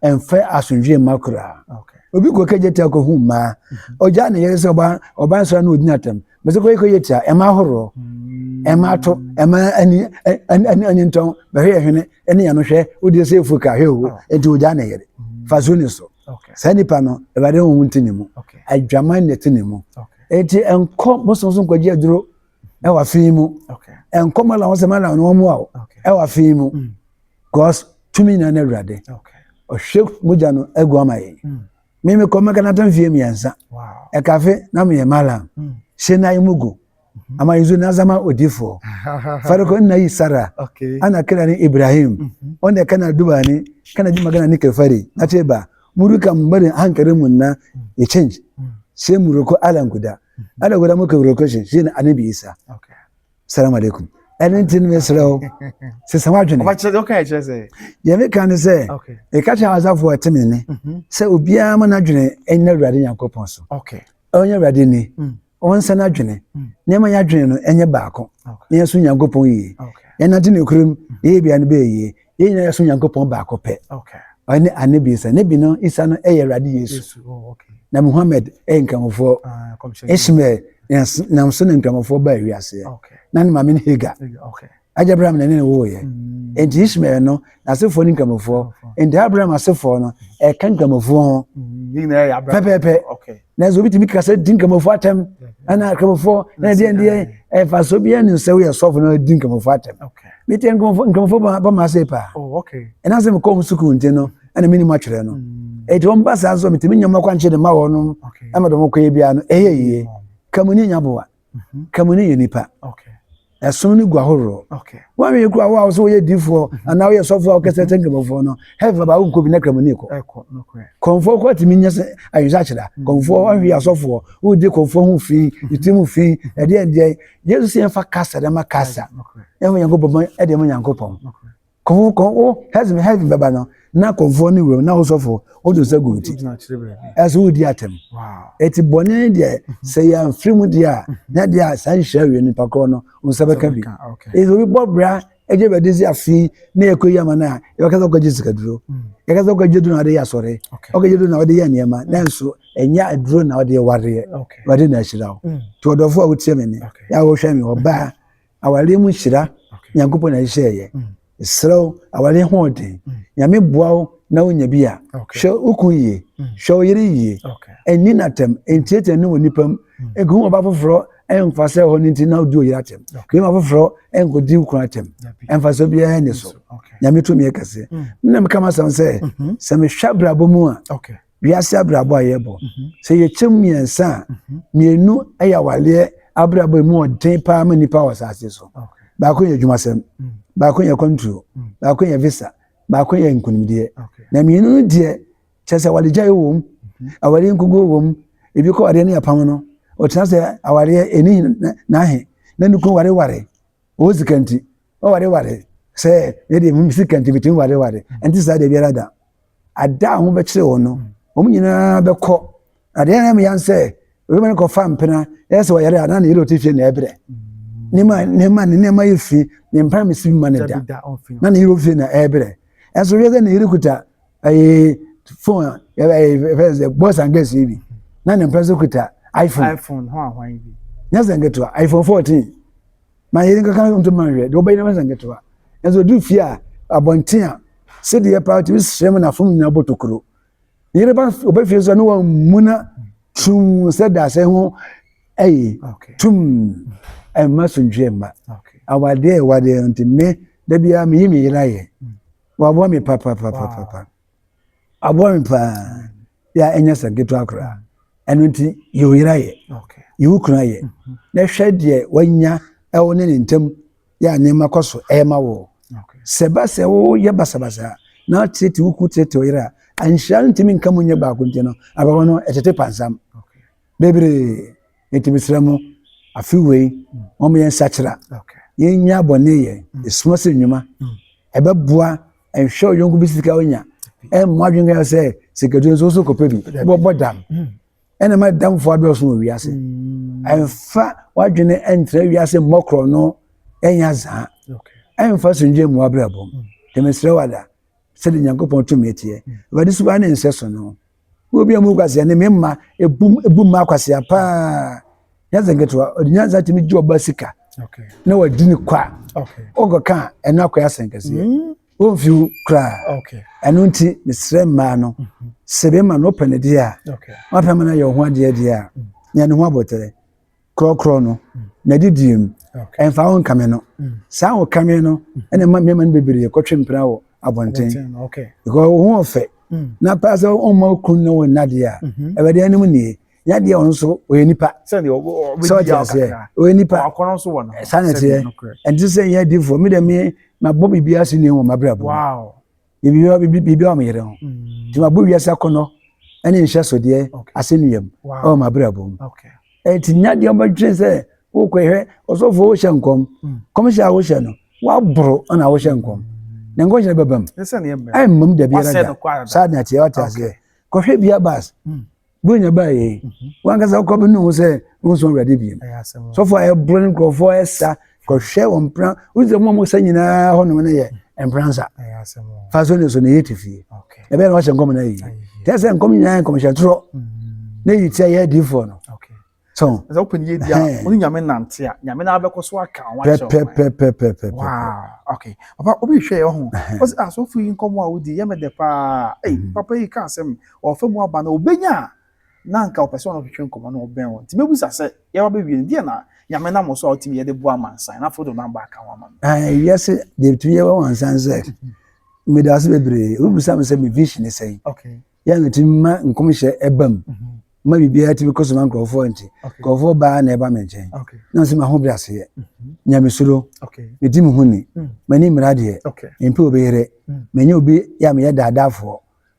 Ɛmfa asomdwie mma koraa. Obi kɔ kɛgye tia kɔhu mmaa. Ɔgyaa ne yere sɛ ɔba ɔba nsɔre na ɔdi n'atɛm. Mɛsɛ kɔ kɔyɛ tia ɛma ahoroɔ. Ɛma ato ɛma ani ani ani ntɔn bɛhwɛ yɛ hwene ɛne yɛn no hwɛ wodi sɛ efu ka hwɛ o nti ɔgyaa ne yere. Fa so ne so. Saa nipa no Awurade honhom te ne mu. Adwaman na ɛte ne mu. Eti ɛnkɔ bosom so nkɔgye aduro ɛwɔ afe yi mu. Ɛnkɔ mala wɔn sɛ mala wɔn mu a ɛwɔ afe yi mu. Because tumi nyinaa ne Awurade. Ɔhwɛ mogya no agu ama yɛn. Me mekɔ mɛka na tam fie mmiɛnsa. Ɛkafe na meyɛ malam. Hyɛ na mu gu. Amma yanzu na zama odifoɔ. Farko ina yi sara. Ana kira ni Ibrahim. Wanda kana duba ni kana ji magana ni fari. Na ce ba mu duka mu bari hankalin mu na ya change. Sai mu roko Allah guda. Allah guda muka roko shi shine Annabi Isa. Salamu alaikum. Ɛno nti no mesrɛ wo sesa w'adwene. Deɛ meka ne sɛ meka kyerɛ asafoɔ ɛte me ne sɛ obiara ma n'adwene ɛnyɛ Awurade Nyankopɔn so. Ɔnyɛ Awurade ni. Ɔnsa n'adwene. Nneɛma yɛ adwene no ɛnyɛ baako. Na yɛso Nyankopɔn yie. Yɛnante ne kurom na yɛ bia no bɛyɛ yie. Yɛn nyinaa yɛso Nyankopɔn baako pɛ. Ɔne Anabi Isa. Nabi no Isa no ɛyɛ Awurade Yesu. Oh, na Muhammad ɛyɛ nkramofoɔ. Ah, Ishmael nam so ne nkramofoɔ baa wiaseɛ. Na ne maame no Hagar. Agya Abraham na ne ne woeɛ. Enti Ishmael no n'asefoɔ ne nkramofoɔ. Enti Abraham asefoɔ no ɛka nkramofoɔ ho. Pɛpɛɛpɛ. Nanso obi tumi kasa di nkramofoɔ atɛm. Ɛna nkramofoɔ na ɛdeɛ ɛdeɛ ɛmfasoɔ biara nni sɛ woyɛ sɔfo na di nkramofoɔ atɛm. Mete nkramofoɔ nkramofoɔ ba ma ase paa. Oh, ɛna sɛ mekɔ wɔn sukuu nti no ɛna menim atwerɛ no. Enti wɔn ba saa nso metumi nya wɔn akwankyerɛ de ma wɔn ɛma de wɔn kɔyɛ biara no ɛyɛ yie. Kamuni nya boa. Kamuni yɛ nipa. Ɛsom no gu ahoroɔ. Wɔn yɛ kura wo a wɔsɛ wɔyɛ difoɔ mhm. anaa wɔyɛ sɔfoɔ a wɔkɛsɛ tɛ nkramofoɔ no hɛfɛ ba wonkɔ bi na kramoni kɔ. Kɔnfoɔ kɔ tumi nyɛ sɛ ayɔnsakyera. Mhm. Kɔnfoɔ wɔn hwɛ asɔfoɔ wodi kɔnfoɔ ho fi mhm. ti mu fi ɛdeɛ ɛdeɛ Yesu sɛ yɛmfa kasa de ma kasa yɛmfa Nyankopɔn ɛde ma Nyankopɔn. Kɔnfo kɔn wo heaven heaven bɛba no na kɔnfoɔ ne wuram na wosɔfo wode nsa gu ti ɛso wodi atɛm eti bɔne deɛ sɛ yɛamfiri mu deɛ a na deɛ a saa nhyira wie nipa korɔ no wo nsa bɛka bi eti obi bɔ bra ɛgye bɛde si afi na yɛkɔ yi ama no a yɛbɛka sɛ ɔkɔgye sikaduro yɛka sɛ ɔkɔgye duro na ɔde yɛ asɔre ɔkɔgye duro na ɔde yɛ nneɛma nanso ɛnyɛ aduro na ɔde wareɛ wɔde na ahyira wo nti ɔdɔfo a wotie me ne yɛ a wohwɛ me ɔbaa Awareɛ mu nhyira Nyankopɔn na ɛhyehyɛeɛ. Mesrɛ wo, awareɛ ho ɔden. Nyame boa wo na wonya bi a, hwɛ wo kun yie, hwɛ wo yere yie. Ɛnni n'atɛm, ɛntiatia ne wɔ nipa mu. Nkohu ɔba foforɔ ɛmfa sɛ hɔ no nti na wodi oyere atɛm. Bɛrima foforɔ ɛnkɔdi wo kunu atɛm. Ɛmfasoɔ biara nni so. Nyame tumi yɛ kɛse. Me na meka m'asɛm sɛ, sɛ mehwɛ abrabɔ mu a, wiase abrabɔ a yɛbɔ mhm. sɛ yɛkyɛ mu mmiɛnsa a mhm. mmienu yɛ awaleɛ abrabɔ mu ɔden paa ma nipa wɔ asase so baako yɛ adwumasɛm mm. baako yɛ kwantuo mm. baako yɛ visa baako yɛ nkonimdie na mmienu no deɛ kyɛ sɛ awaregyae wɔ mu mhm. awareɛ nkuguo wɔ mu ebi kɔ awareɛ no yɛ apam no ɔtena sɛ awareɛ ɛni n'ahe na ne kun wareware ɔwɔ sika nti ɔwareware sɛ ne deɛ mu sika nti bitumi wareware ɛnti saa deɛ biara da Ada a wɔbɛkyere wɔn no, wɔn nyinaa bɛkɔ. Adeɛ na ɛyɛ sɛ obi ma no kɔfa mpena, ɛyɛ sɛ ɔyare a na ne yere ɔte fie na ɛbrɛ. Nneɛma nneɛma ne nneɛma yɛ fi, ne mpena mesi ma ne da. Na ne yere fie na ɛbrɛ. Ɛnso hwɛ sɛ ne yere kuta ɛyɛ phone a ɛyɛ fɛn sɛ boys and girls yi bi. Na ne mpena nso kuta iPhone. iPhone ho ahwan bi. Nyɛ sɛ nketewa, iPhone 14. Ma yere nkanka ntoma nhwɛ deɛ ɔbɛyɛ no sɛ nketewa nso odu fie a abɔnten a sɛdeɛ paa tumi srɛ mu na fam nyinaa bɔ tokuro yere ba ɔbɛ fie nso ne wɔn mu na tum sɛ dasɛ ho ɛyi tum ɛmma suntwe mma awadeɛ ɛwadeɛ nti me da biara meyi me yere ayɛ waboa me papapapapa. Aboa me paa. Yɛ a ɛnyɛ sɛ nketewa koraa. Ɛno nti yɛ wo yere ayɛ. Yɛ wo kunu ayɛ. Mhm. Na hwɛ deɛ wanya ɛwɔ ne ne ntam. Yɛ a nneɛma kɔ so ɛma wo. Sɛ ba sɛ woyɛ basabasa na woteetee wo kunu teetee wo yere a, nhyira no ntumi nka mu nyɛ baako nti no, abrabɔ no ɛtete pansam bebree. Nti mesrɛ mo, afe wei wɔn yɛn nsakyera, yɛnya bɔne yɛ, esuma sɛ nnwuma, ɛbɛboa. Nhwɛ ɔyɔnko bi sika onya, ɛmmo adwene kɛ sɛ sikaduro nso so kɔpɛ bi, wobɛbɔ dam. Ɛna ma damfoɔ adɔɔso wɔ wiase. Ɛmfa w'adwene ɛntra wiase mmɔkorɔ no ɛnyɛ azaa. Ɛmfa asomdwoe mmoa abrabɔ mu. Nti mesrɛ wo ada, sɛdeɛ Nyankopɔn tumi teɛ, Awurade suban ne nsɛso no. Wo obi a mu kwasea ne me mma ebu ebu mma kwasea paa. Nyansa nketewa, ɔde nyansa tumi gye ɔba sika na wadi ne kwa. Ɔkɔka ɛno akɔyɛ asɛnkɛseɛ. Wɔmfi wo koraa. Ɛno nti mesrɛ mmaa no, sɛ bɛrima no wopɛ no deɛ a, wapɛ ma no ayɛ wo ho adeɛ deɛ a, nya ne ho abotire. Korɔkorɔ no, n'adidie mu, ɛmfa wo nkame no. Saa wo kame no, ɛna ɛma mmarima no bebree kɔtwe mpena wɔ abɔnten. Because wo ho ɔfɛ, na paa sɛ ɔmma wo kunu ne wo nna deɛ a, Awurade anim nie. Nya deɛ ɔno nso ɔyɛ nipa. Sɛ ɔte aseɛ, ɔyɛ nipa. Saa na ɛteɛ. Ɛnte sɛ yɛn adiifoɔ, me deɛ me mabɔ biribiara so nni wɔ m'abrabɔ mu. Biribiara biribiara wɔ me yere ho. Nti mabɔ wiase akɔnnɔ ne nhyɛsodeɛ asɛnnua mu wɔ m'abrabɔ mu. Ɛnti nya deɛ ɔbɛdwene sɛ wokɔhwɛ ɔsɔfoɔ wohyɛ nkɔm. Nkɔmhyɛ a wohyɛ no, woaboro na wohyɛ nkɔm. Na nkɔmhyɛ no bɛba mu. Ɛmma mu da biara da. Saa na ɛteɛ, wate aseɛ. Kɔhwɛ bia bas. Buronya baa yei, wankasa wokɔ bɛnu ho sɛ wonsom Awurade bio. Sɔfo a ɛboro ne nkurɔfoɔ ɛsa kɔhwɛ wɔn mpena, wosi sɛ wɔn a wɔsa nyinaa hɔnom no yɛ mpena nsa. Fa so ne so na ɛyɛ te fie. Ɛbɛyɛ na wahyɛ nkɔm no ayi. Kyerɛ sɛ nkɔm nyinaa yɛ nkɔmhyɛ torɔ na ɛyi tia yɛ adiyifoɔ no. So. Sɛ wopɛ ne yɛ di a, wo ne Nyame nante a, Nyame na abɛkɔ so aka ho akyerɛ wo. Pɛpɛpɛpɛpɛ. Wow. Okay. Papa, obi hwɛ yɛ ho. Ɔsɛ ah, sɔfo yi nkɔmɔ a wodi yɛ me dɛ paa. Ei, mm-hmm. papa yi ka asɛm. Ɔfa mu aba na obenya a na anka ɔpɛ sɛ ɔno twetwe nkɔmɔ na ɔbɛn wɔn. Nti mebisa sɛ yɛba bɛwie no, deɛ na Nyame nam so a wotumi yɛ de boa amansan na afei wode namba aka ho ama no. Ah, wiase deɛ tumi yɛ wɔ amansan sɛ meda ase bebree. Wobisa me sɛ me vision ne sɛn? Okay. Yɛ a metumi ma nkɔmhyɛ ɛba mu. Mm-hmm. Ma biribiara tumi kɔ so ma nkurɔfoɔ nti. Nkurɔfoɔ baa na ɛba me nkyɛn. Na nso m'ahobrɛaseɛ. Mm-hmm. Nyamesuro. Medi me ho ni. Mm. M'ani mmra deɛ. Mempɛ obi yere. Mm. Menyɛ obi yɛ a meyɛ daadaafoɔ.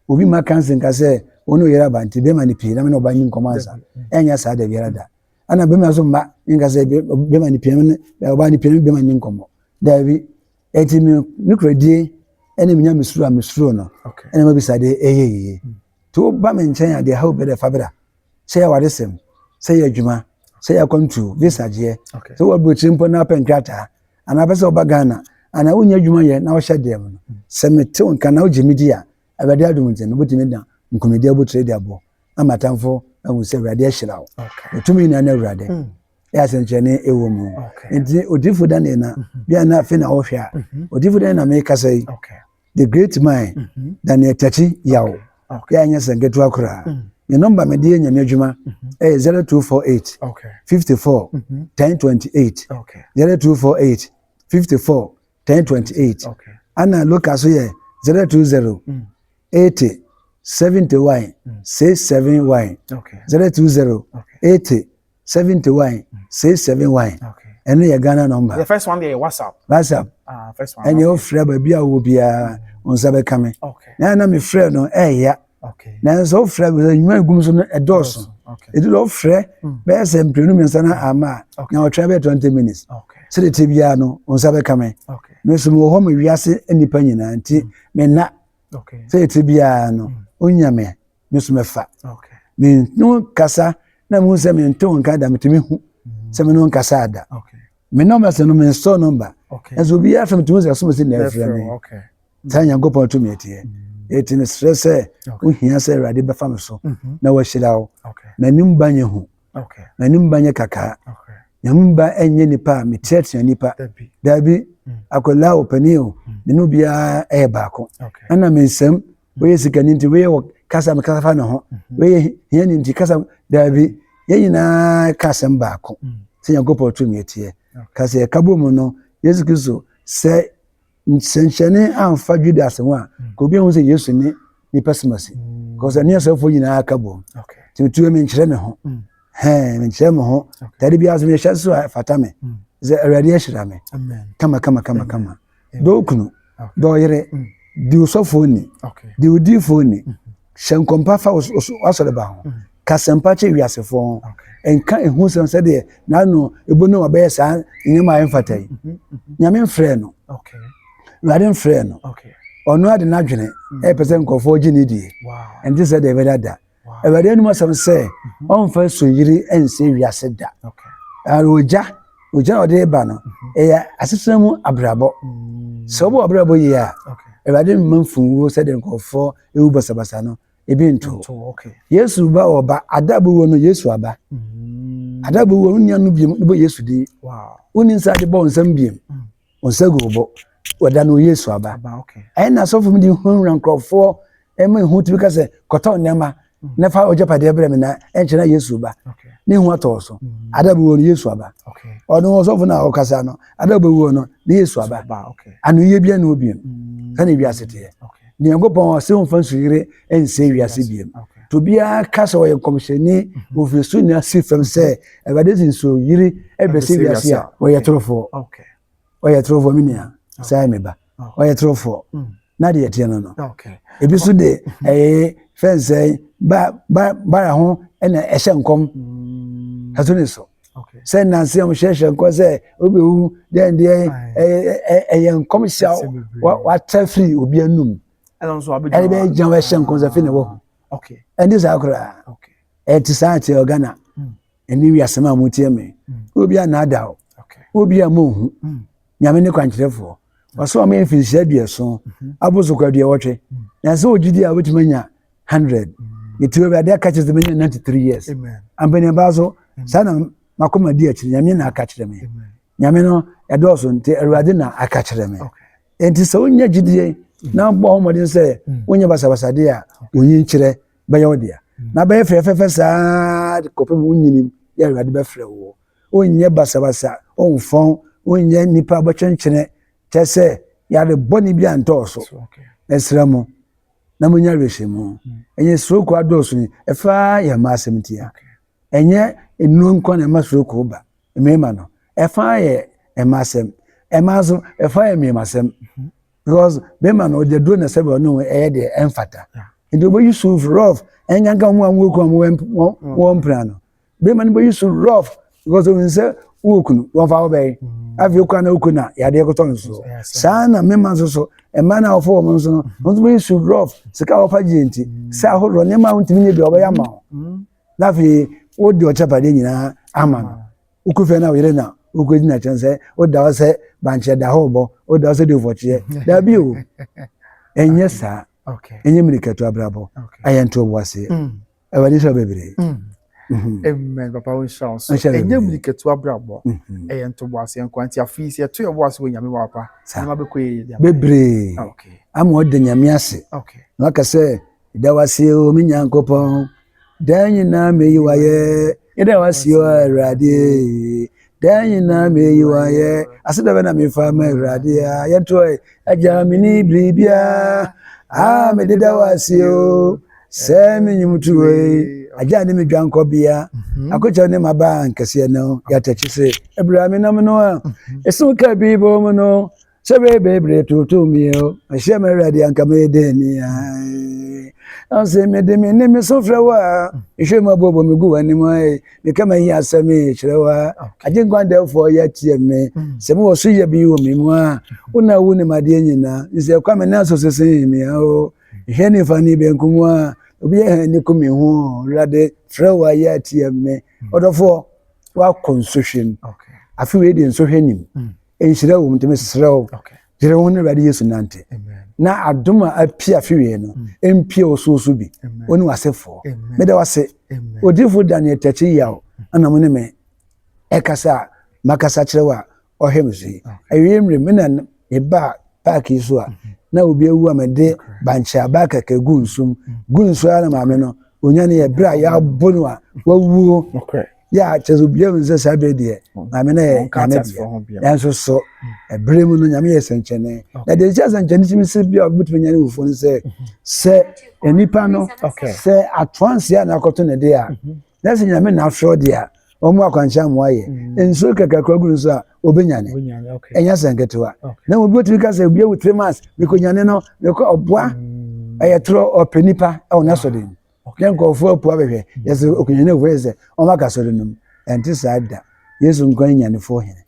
Obi ma kansi nka sɛ wo ne oyere aba nti bɛma no pii na me ne ɔba nyi nkɔmmɔ ansa. Mm. Ɛnyɛ saa da biara da. Ɛna bɛma nso mma nka sɛ bɛma no pii na me ne ɔba no pii na me bɛma nyi nkɔmmɔ. Daabi. Enti me nokorɛdie ne me nyamesuro a mesuro no ɛna mabisa deɛ ɛyɛ yie. Mm. Nti woba me nkyɛn a deɛ ɛha wo bɛdɛ fa bra. Sɛ yɛ awaresɛm, sɛ yɛ adwuma, sɛ yɛ akwantuo, visa gyeɛ, sɛ wɔ aburokyire mpo na apɛ nkrataa, anaa pɛ sɛ woba Ghana, anaa wonya adwuma yɛ na wohyɛ deɛ mu no, mm. sɛ mete wo nka na wogye me di a, Awurade adom nti no, wobɛtumi da nkonimdi abotire de abɔ ama atamfo ahu sɛ Awurade ahyira wo. Ɔtumi nyinaa ne Awurade. Mm. Ɛyɛ asɛnkyerɛnne ɛwɔ mu. Nti odiyifo Daniel na mhm. bia na afei na ɔhwɛ a, mhm. odiyifo Daniel na mekasa yi. The great man, mhm. Daniel Takyi Yaw. Yɛ anyɛ sɛ nketewa koraa. Mm. Ne nɔmba mede yɛ nyame adwuma ɛyɛ 0248 54 1028 0248 54 1028 ana loka so yɛ 020 80 71 671 020 80 71 671 ɛno yɛ Ghana number. The first one yɛ WhatsApp. WhatsApp. Ah, first one. Ɛnyɛ ofrɛ baabi a wɔ biara wɔn nsa bɛka me. Na na me frɛ no ɛɛya. Nanso ofrɛ bi sɛ nnwuma egum so no ɛdɔɔso. Edu dɛ ofrɛ hmm. bɛyɛ sɛ mprenu mmiɛnsa na ama a na ɔtwɛn bɛyɛ 20 minutes. Sɛdeɛ te biara no wɔn nsa bɛka me. Me nso mewɔ hɔ ma wiase nnipa nyinaa nti hmm. me nna. Sɛdeɛ te biara no hmm. onya me me nso mɛfa. Me ne kasa na mehu sɛ mente wo nka da metumi hu sɛ me ne wo nkasa ada. Me nɔmba sɛ no me nsɔ nɔmba. Ɛnso obiara fɛ metumi sɛ ɛsom si na ɛfrɛ me. Saa Nyankopɔn tumi ɛteɛ. Eti mesrɛ sɛ wohia sɛ Awurade bɛfa me so mhm. na wahyira wo. M'anim ba nyɛ hu. M'anim ba nyɛ kakaa. Nyame ba ɛnyɛ nipa a meteatea nipa. Daabi, mm. akwadaa o panin o, mm. me ne obiara ɛyɛ baako. Ɛna me nsɛm woyɛ sikani nti woyɛ wɔ kasa me kasa fa ne ho mhm. woyɛ hiani nti kasa daabi yɛn nyinaa ka asɛm baako mm. sɛ Nyankopɔn tumi ɛteɛ. Kasa yɛka bɔ mu no Yesu Kristo sɛ nsɛnkyerɛnne amfa Judas ho a, ka obi ahu sɛ Yesu ne nipa simasi. Because ɛne asɔfoɔ nyinaa ka bom. Nti metuo menkyerɛ me ho. Hɛn, menkyerɛ me ho. Tade biara so mehyɛ so a ɛfata me. Sɛ Awurade ahyira me. Kama kama kama kama. Dɔ wo kunu, dɔ ɔyere, mm. di wo sɔfoɔ ni, di wo diifoɔ ni, mm-hmm. hyɛ nkɔmpa fa w'asɔreba ho, mm. ka sɛmpa kyerɛ wiasefoɔ ho, nka ehu sɛm sɛdeɛ n'ano ebu ne wabɛyɛ saa nneɛma a ɛmfata yi. Mm-hmm, mm-hmm. Nyame mfrɛ no. Awurade mfrɛ no. Ɔno ade n'adwene ɛpɛ sɛ nkurɔfoɔ gye ne die. Ɛnte sɛ deɛ ɛbɛda da. Awurade anom asɛm sɛ mhm. ɔmfa soyiri nsɛ wiase da. Ogya, ogya a ɔde ba no, mhm. ɛyɛ asetena mu abrabɔ. Mm. Sɛ wobɔ abrabɔ yie a, Awurade mma mfunwuo sɛdeɛ nkurɔfoɔ ewu basabasa no, ebi nto. Yesu ba ɔba, ada bɛwuo no Yesu aba. Mm. Ada bɛwuo no nua no biem, bɔ Yesu din. Wonni nsa de bɔ nsɛm biem. Mm. Wɔn nsa gu wo bo. Wɔda no Yesu aba. Ɛyɛ na asɔfo mu de hunahuna nkurɔfoɔ ɛma ehu tumi ka sɛ kɔtɔ nneɛma mm. na fa ɔgyapadeɛ brɛ me na ɛnkyɛ na Yesu ba. Ne hu atɔ so. Mm. Ada bi wɔ no Yesu aba. Ɔno ɔsɔfo no a ɔkasa no ada bi wɔ no ne Yesu aba. Ano yie bia ne obiem. Mm. Sɛne wiase teɛ. Nyankopɔn ɔse ɔmfa nsuyere nsɛe wiase biem. To biara ka sɛ ɔyɛ nkɔmhyɛni mhm. ofiri so nyinaa si fam sɛ Awurade de nsuyere ɛbɛsɛ wiase a ɔyɛ torofoɔ. Ɔyɛ torofoɔ me nua saa yɛ me ba. Ɔyɛ torofoɔ. Mm. Na deɛ ɛteɛ no no. Ebi so de ɛyɛ fɛnsɛn ba ba bara ho ɛna ɛhyɛ nkɔm. Mm. Ɛso ne so. Sɛ nnansa a wɔhyehyɛ nkɔm sɛ wobɛwu dɛn deɛ ɛyɛ nkɔmhyɛ a wata firi obi anum ɛde bɛyɛ gyina hɔ ɛhyɛ nkɔm sɛ afei na ɛwɔ hɔ ɛnde saa koraa ɛte saa te Ghana hmm. ɛne wiase ma motie me hmm. obi a naada o obi a monhu hmm. Nyame ne kwankyerɛfoɔ ɔsɛ ɔma yɛ mfirinhyia aduɔson abosokɔ aduɔwɔtwe na sɛ ɔgyidi a wobɛtumi anya 100 nti Awurade aka kyerɛ sɛ menya 93 years ampaniaba so saa na makoma di akyiri Nyame na aka kyerɛ me Nyame no ɛdɔɔso nti Awurade na aka kyerɛ me nti sɛ wonya gyidie na bɔ ho mmɔden sɛ wonyɛ basabasadeɛ a onyin kyerɛ bɛyɛ wo dea na bɛyɛ fɛfɛɛfɛ saa kɔpem wonyinim yɛ Awurade bɛfrɛ wo wonyɛ basabasa, womfɔn, wonyɛ nnipa bɔkyɛnkyɛnɛ, kyerɛ sɛ yare bɔne bi antɔɔ so. Mesrɛ mo na monya awerɛhyɛmu. Hmm. Ɛnyɛ stroke adɔɔso yi, ɛfa yɛ mma asɛm ntia. Ɛnyɛ nnuro nko na ɛma stroke ba mmarima no. Ɛfa yɛ mma asɛm. Ɛma nso ɛfa yɛ mmarima asɛm. Hmm. Because bɛrima no ɔde aduro na sɛbɛ ɔne ho ɛyɛ deɛ ɛmfata. Nti wobɛyi so rough ɛnkanka wɔn a wɔn kɔn wɔn mpira no. Bɛrima no bɛyi so rough because ohun sɛ wowɔ kunu wɔmfa wo bɛyɛ mm. afei okura na okunu na yadeɛ kɔtɔ no so saa na mmarima nso so mmaa no a wɔfa wɔn nso no mm-hmm. wɔn nso bɛyi so rough sika a wɔfa gye nti mm. sɛ ahodoɔ nneɛma a wɔntumi nyɛ bi a wɔbɛyɛ ama wo mm. na afei wode ɔkyɛpadeɛ nyinaa ama no wokɔ fie na woyere na wokɔdi n'akyɛn sɛ woda hɔ sɛ bankyɛ da hɔ bɔ woda hɔ sɛ de fɔkyeɛ daabi o ɛnyɛ saa ɛnyɛ mmirikatu abrabɔ ɛyɛ ntoboaseɛ Awurade nhyira bebree. Mm. Mm-hmm. Amen. Papa wo nhyira wo so. Ɛnyɛ mmirikatu abrabɔ. Mm-hmm. Ɛyɛ ntoboaseɛ nkoa nti afei sɛ yɛto yɛn bo ase wɔ Nyame wɔ papa. Nneɛma bɛkɔ yie de ama. Bebree. Okay. Ama ɔda Nyame ase. Okay. Na waka sɛ da wase o me Nyankopɔn. Daa nyinaa meyi wayɛ. Yɛda wase o Awurade. Daa nyinaa meyi wayɛ. Aseda bɛ na mefa ma Awurade a yɛnto ɛ. Agya menni biribiara a mede da wase o. Sɛ me nnwomtoɔ yi, agya ne me dwankɔbea, mhm. akokyɛw ne m'aba nkɛseɛ no, yɛatɛkye se, ɛberɛ a menam no a, mhm. ɛso ka bi bɔ mu no, sɛ bebree toto mi o, ahyɛ me awurade anka meyɛ dɛn ni a. Ɔse mede me ne me so frɛ wo a, mehwɛ mu aboɔbɔ me gu w'anim a, meka m'ahi asɛm kyerɛ wo a, agye nkwa dɛfoɔ yɛteɛ me, mm. sɛ mewɔ so yɛ bi wɔ me mu a, wo na wo nim adeɛ nyinaa, nsɛ kwa me nan so sese me a o. Hwɛ nifa ne benkum a, obi yɛ hɛn ne ku me ho, Awurade, frɛ wo ayɛ atia me. Hmm. Ɔdɔfoɔ, woakɔ nsɔhwɛ mu. Afe wei deɛ nsɔhwɛ nim. Hmm. Nhyira wɔ mu nti mesrɛ wo. Gyere wo ne Awurade Yesu nante. Na adom a apue afe wei no, hmm. mpue wo so so bi. Wo ne w'asefoɔ. Meda w'ase. Odiyifo Daniel Takyi Yaw, ɛna mo ne me ɛkasa a makasa kyerɛ wo a ɔhwɛ me so yi. Awiei mmerɛ me na mebaa paaki yi so a na obi awu a mede bankye aba kɛkɛ gu nsu mu gu nsu ara na maame no onya ne yɛ berɛ a yɛabo no a wawuo yɛ a kyerɛ sɛ obiara hu sɛ saa berɛ deɛ maame no yɛ nyame deɛ nanso so ɛberɛ mu no nyame yɛ sɛnkyɛnne na deɛ nkyɛ sɛnkyɛnne tumi sɛ bi a wobɛtumi anya ne wufoɔ no sɛ sɛ nnipa no sɛ atoa nsia na akɔto ne deɛ a na sɛ nyame na afrɛ deɛ a wɔn akwankyɛn amoa yɛ nsuo kɛkɛ kora gu no so a. Obɛnyane. Ɛnyɛ sɛ nketewa. Na obi otumi ka sɛ obi awu 3 months, mekɔnyane no, mekɔ ɔboa. Ɛyɛ torɔ, ɔpɛ nipa ɛwɔ n'asɔre mu. Ne nkurɔfoɔ apu abɛhwɛ. Yɛsɛ okonyane ofu yɛ sɛ ɔmo aka asɔre no mu. Ɛnte saa da. Yesu nkwa ne nyanefoɔ hene.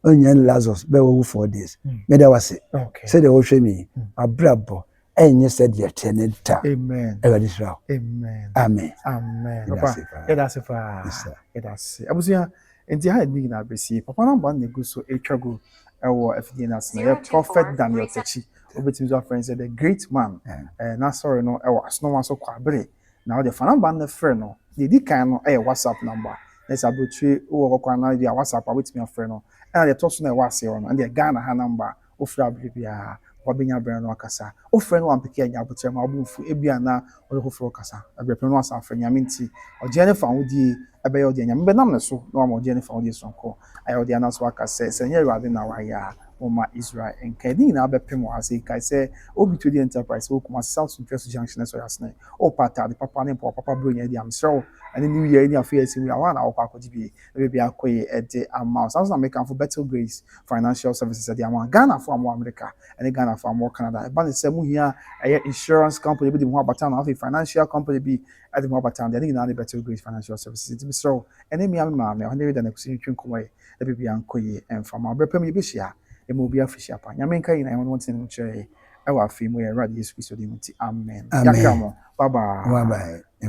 Ɔnyane Lazarus bɛɛ wawu 4 days. Meda wase. Sɛdeɛ wɔhwɛ mi yi, abrabɔ ɛnyɛ sɛdeɛ teɛ ne da. Amen. Awurade hyira wo. Amen. Amen. Amen. Yɛda Papa, ase paa. yɛda ase paa. Yes, sir. Yɛda ase. Abusua, nti ha yɛde ne nyinaa bɛsie. Papa number na egu so etwa gu ɛwɔ afidie no ase no. Yɛ Prophet Daniel Takyi. Wobɛtumi nso afrɛ no sɛ the great man. N'asɔre no ɛwɔ Asonoma so Kwabere. Na wɔde fa number no frɛ no. Deɛ edi kan no ɛyɛ WhatsApp number. Na sɛ aburokyire wɔ hɔ kwan na bi a WhatsApp a wobɛtumi afrɛ no. Ɛna deɛ ɛtɔ so na ɛwɔ aseɛ hɔ no, ɛno deɛ Ghana ha number. Wofrɛ abere biara, wabɛnya berɛ no akasa. Wofrɛ no wampeke anya abotire ma wobɔ mfu ebi ana ɔde foforɔ kasa. Ɛberɛ pɛ no asan afrɛ. Nyame nti ɔgyeɛ ne fa ahodie ɛbɛyɛ ɔdeɛ Nyame bɛnam ne so na wama ɔgyeɛ ne fa ahodie sononko ayɛ ɔdeɛ anaso aka sɛ ɛnyɛ Awurade na wayɛ a, wɔma Israel nka. Ɛde nyinaa bɛpem wɔ ha sɛ kae sɛ Obi Trading Enterprise wɔ Kumasi South Suntreso Junction, ɛsɔ yɛasene ɔpa ataade papa ne mpaboa papa berɛ nyɛ de amesrɛ wo ɛne New Year ne afei asi mu a wɔa na wɔkɔ akɔgye bi na baabi akɔ yi ɛde ama wo. Saa nso na mekamfo Betel Grace Financial Services ɛde ama Ghanafoɔ a mowɔ America ɛne Ghanafoɔ a mowɔ Canada. Ɛba ne sɛ mohia ɛyɛ insurance company bi de mo ho abata no, afei financial company bi ɛde mo ho abata no deɛ, ne nyinaa ne Betel Grace Financial Services. Nti mesrɛ wo, ɛne mmea me maame ɔne reda nakusi ntwe nkɔmmɔ yi na biribi ankɔ yie ɛmfa ma ɔbrɛ pɛ mu. Yɛbɛhyia ɛma obi afihyia pa. Nyame nka nyinaa ɛho no wɔntene no kyerɛ yɛ ɛwɔ afei mu yɛ Awurade Yesu Kristo din mu nti, amen. Amen. Yɛakra mo, bye bye. Bye bye.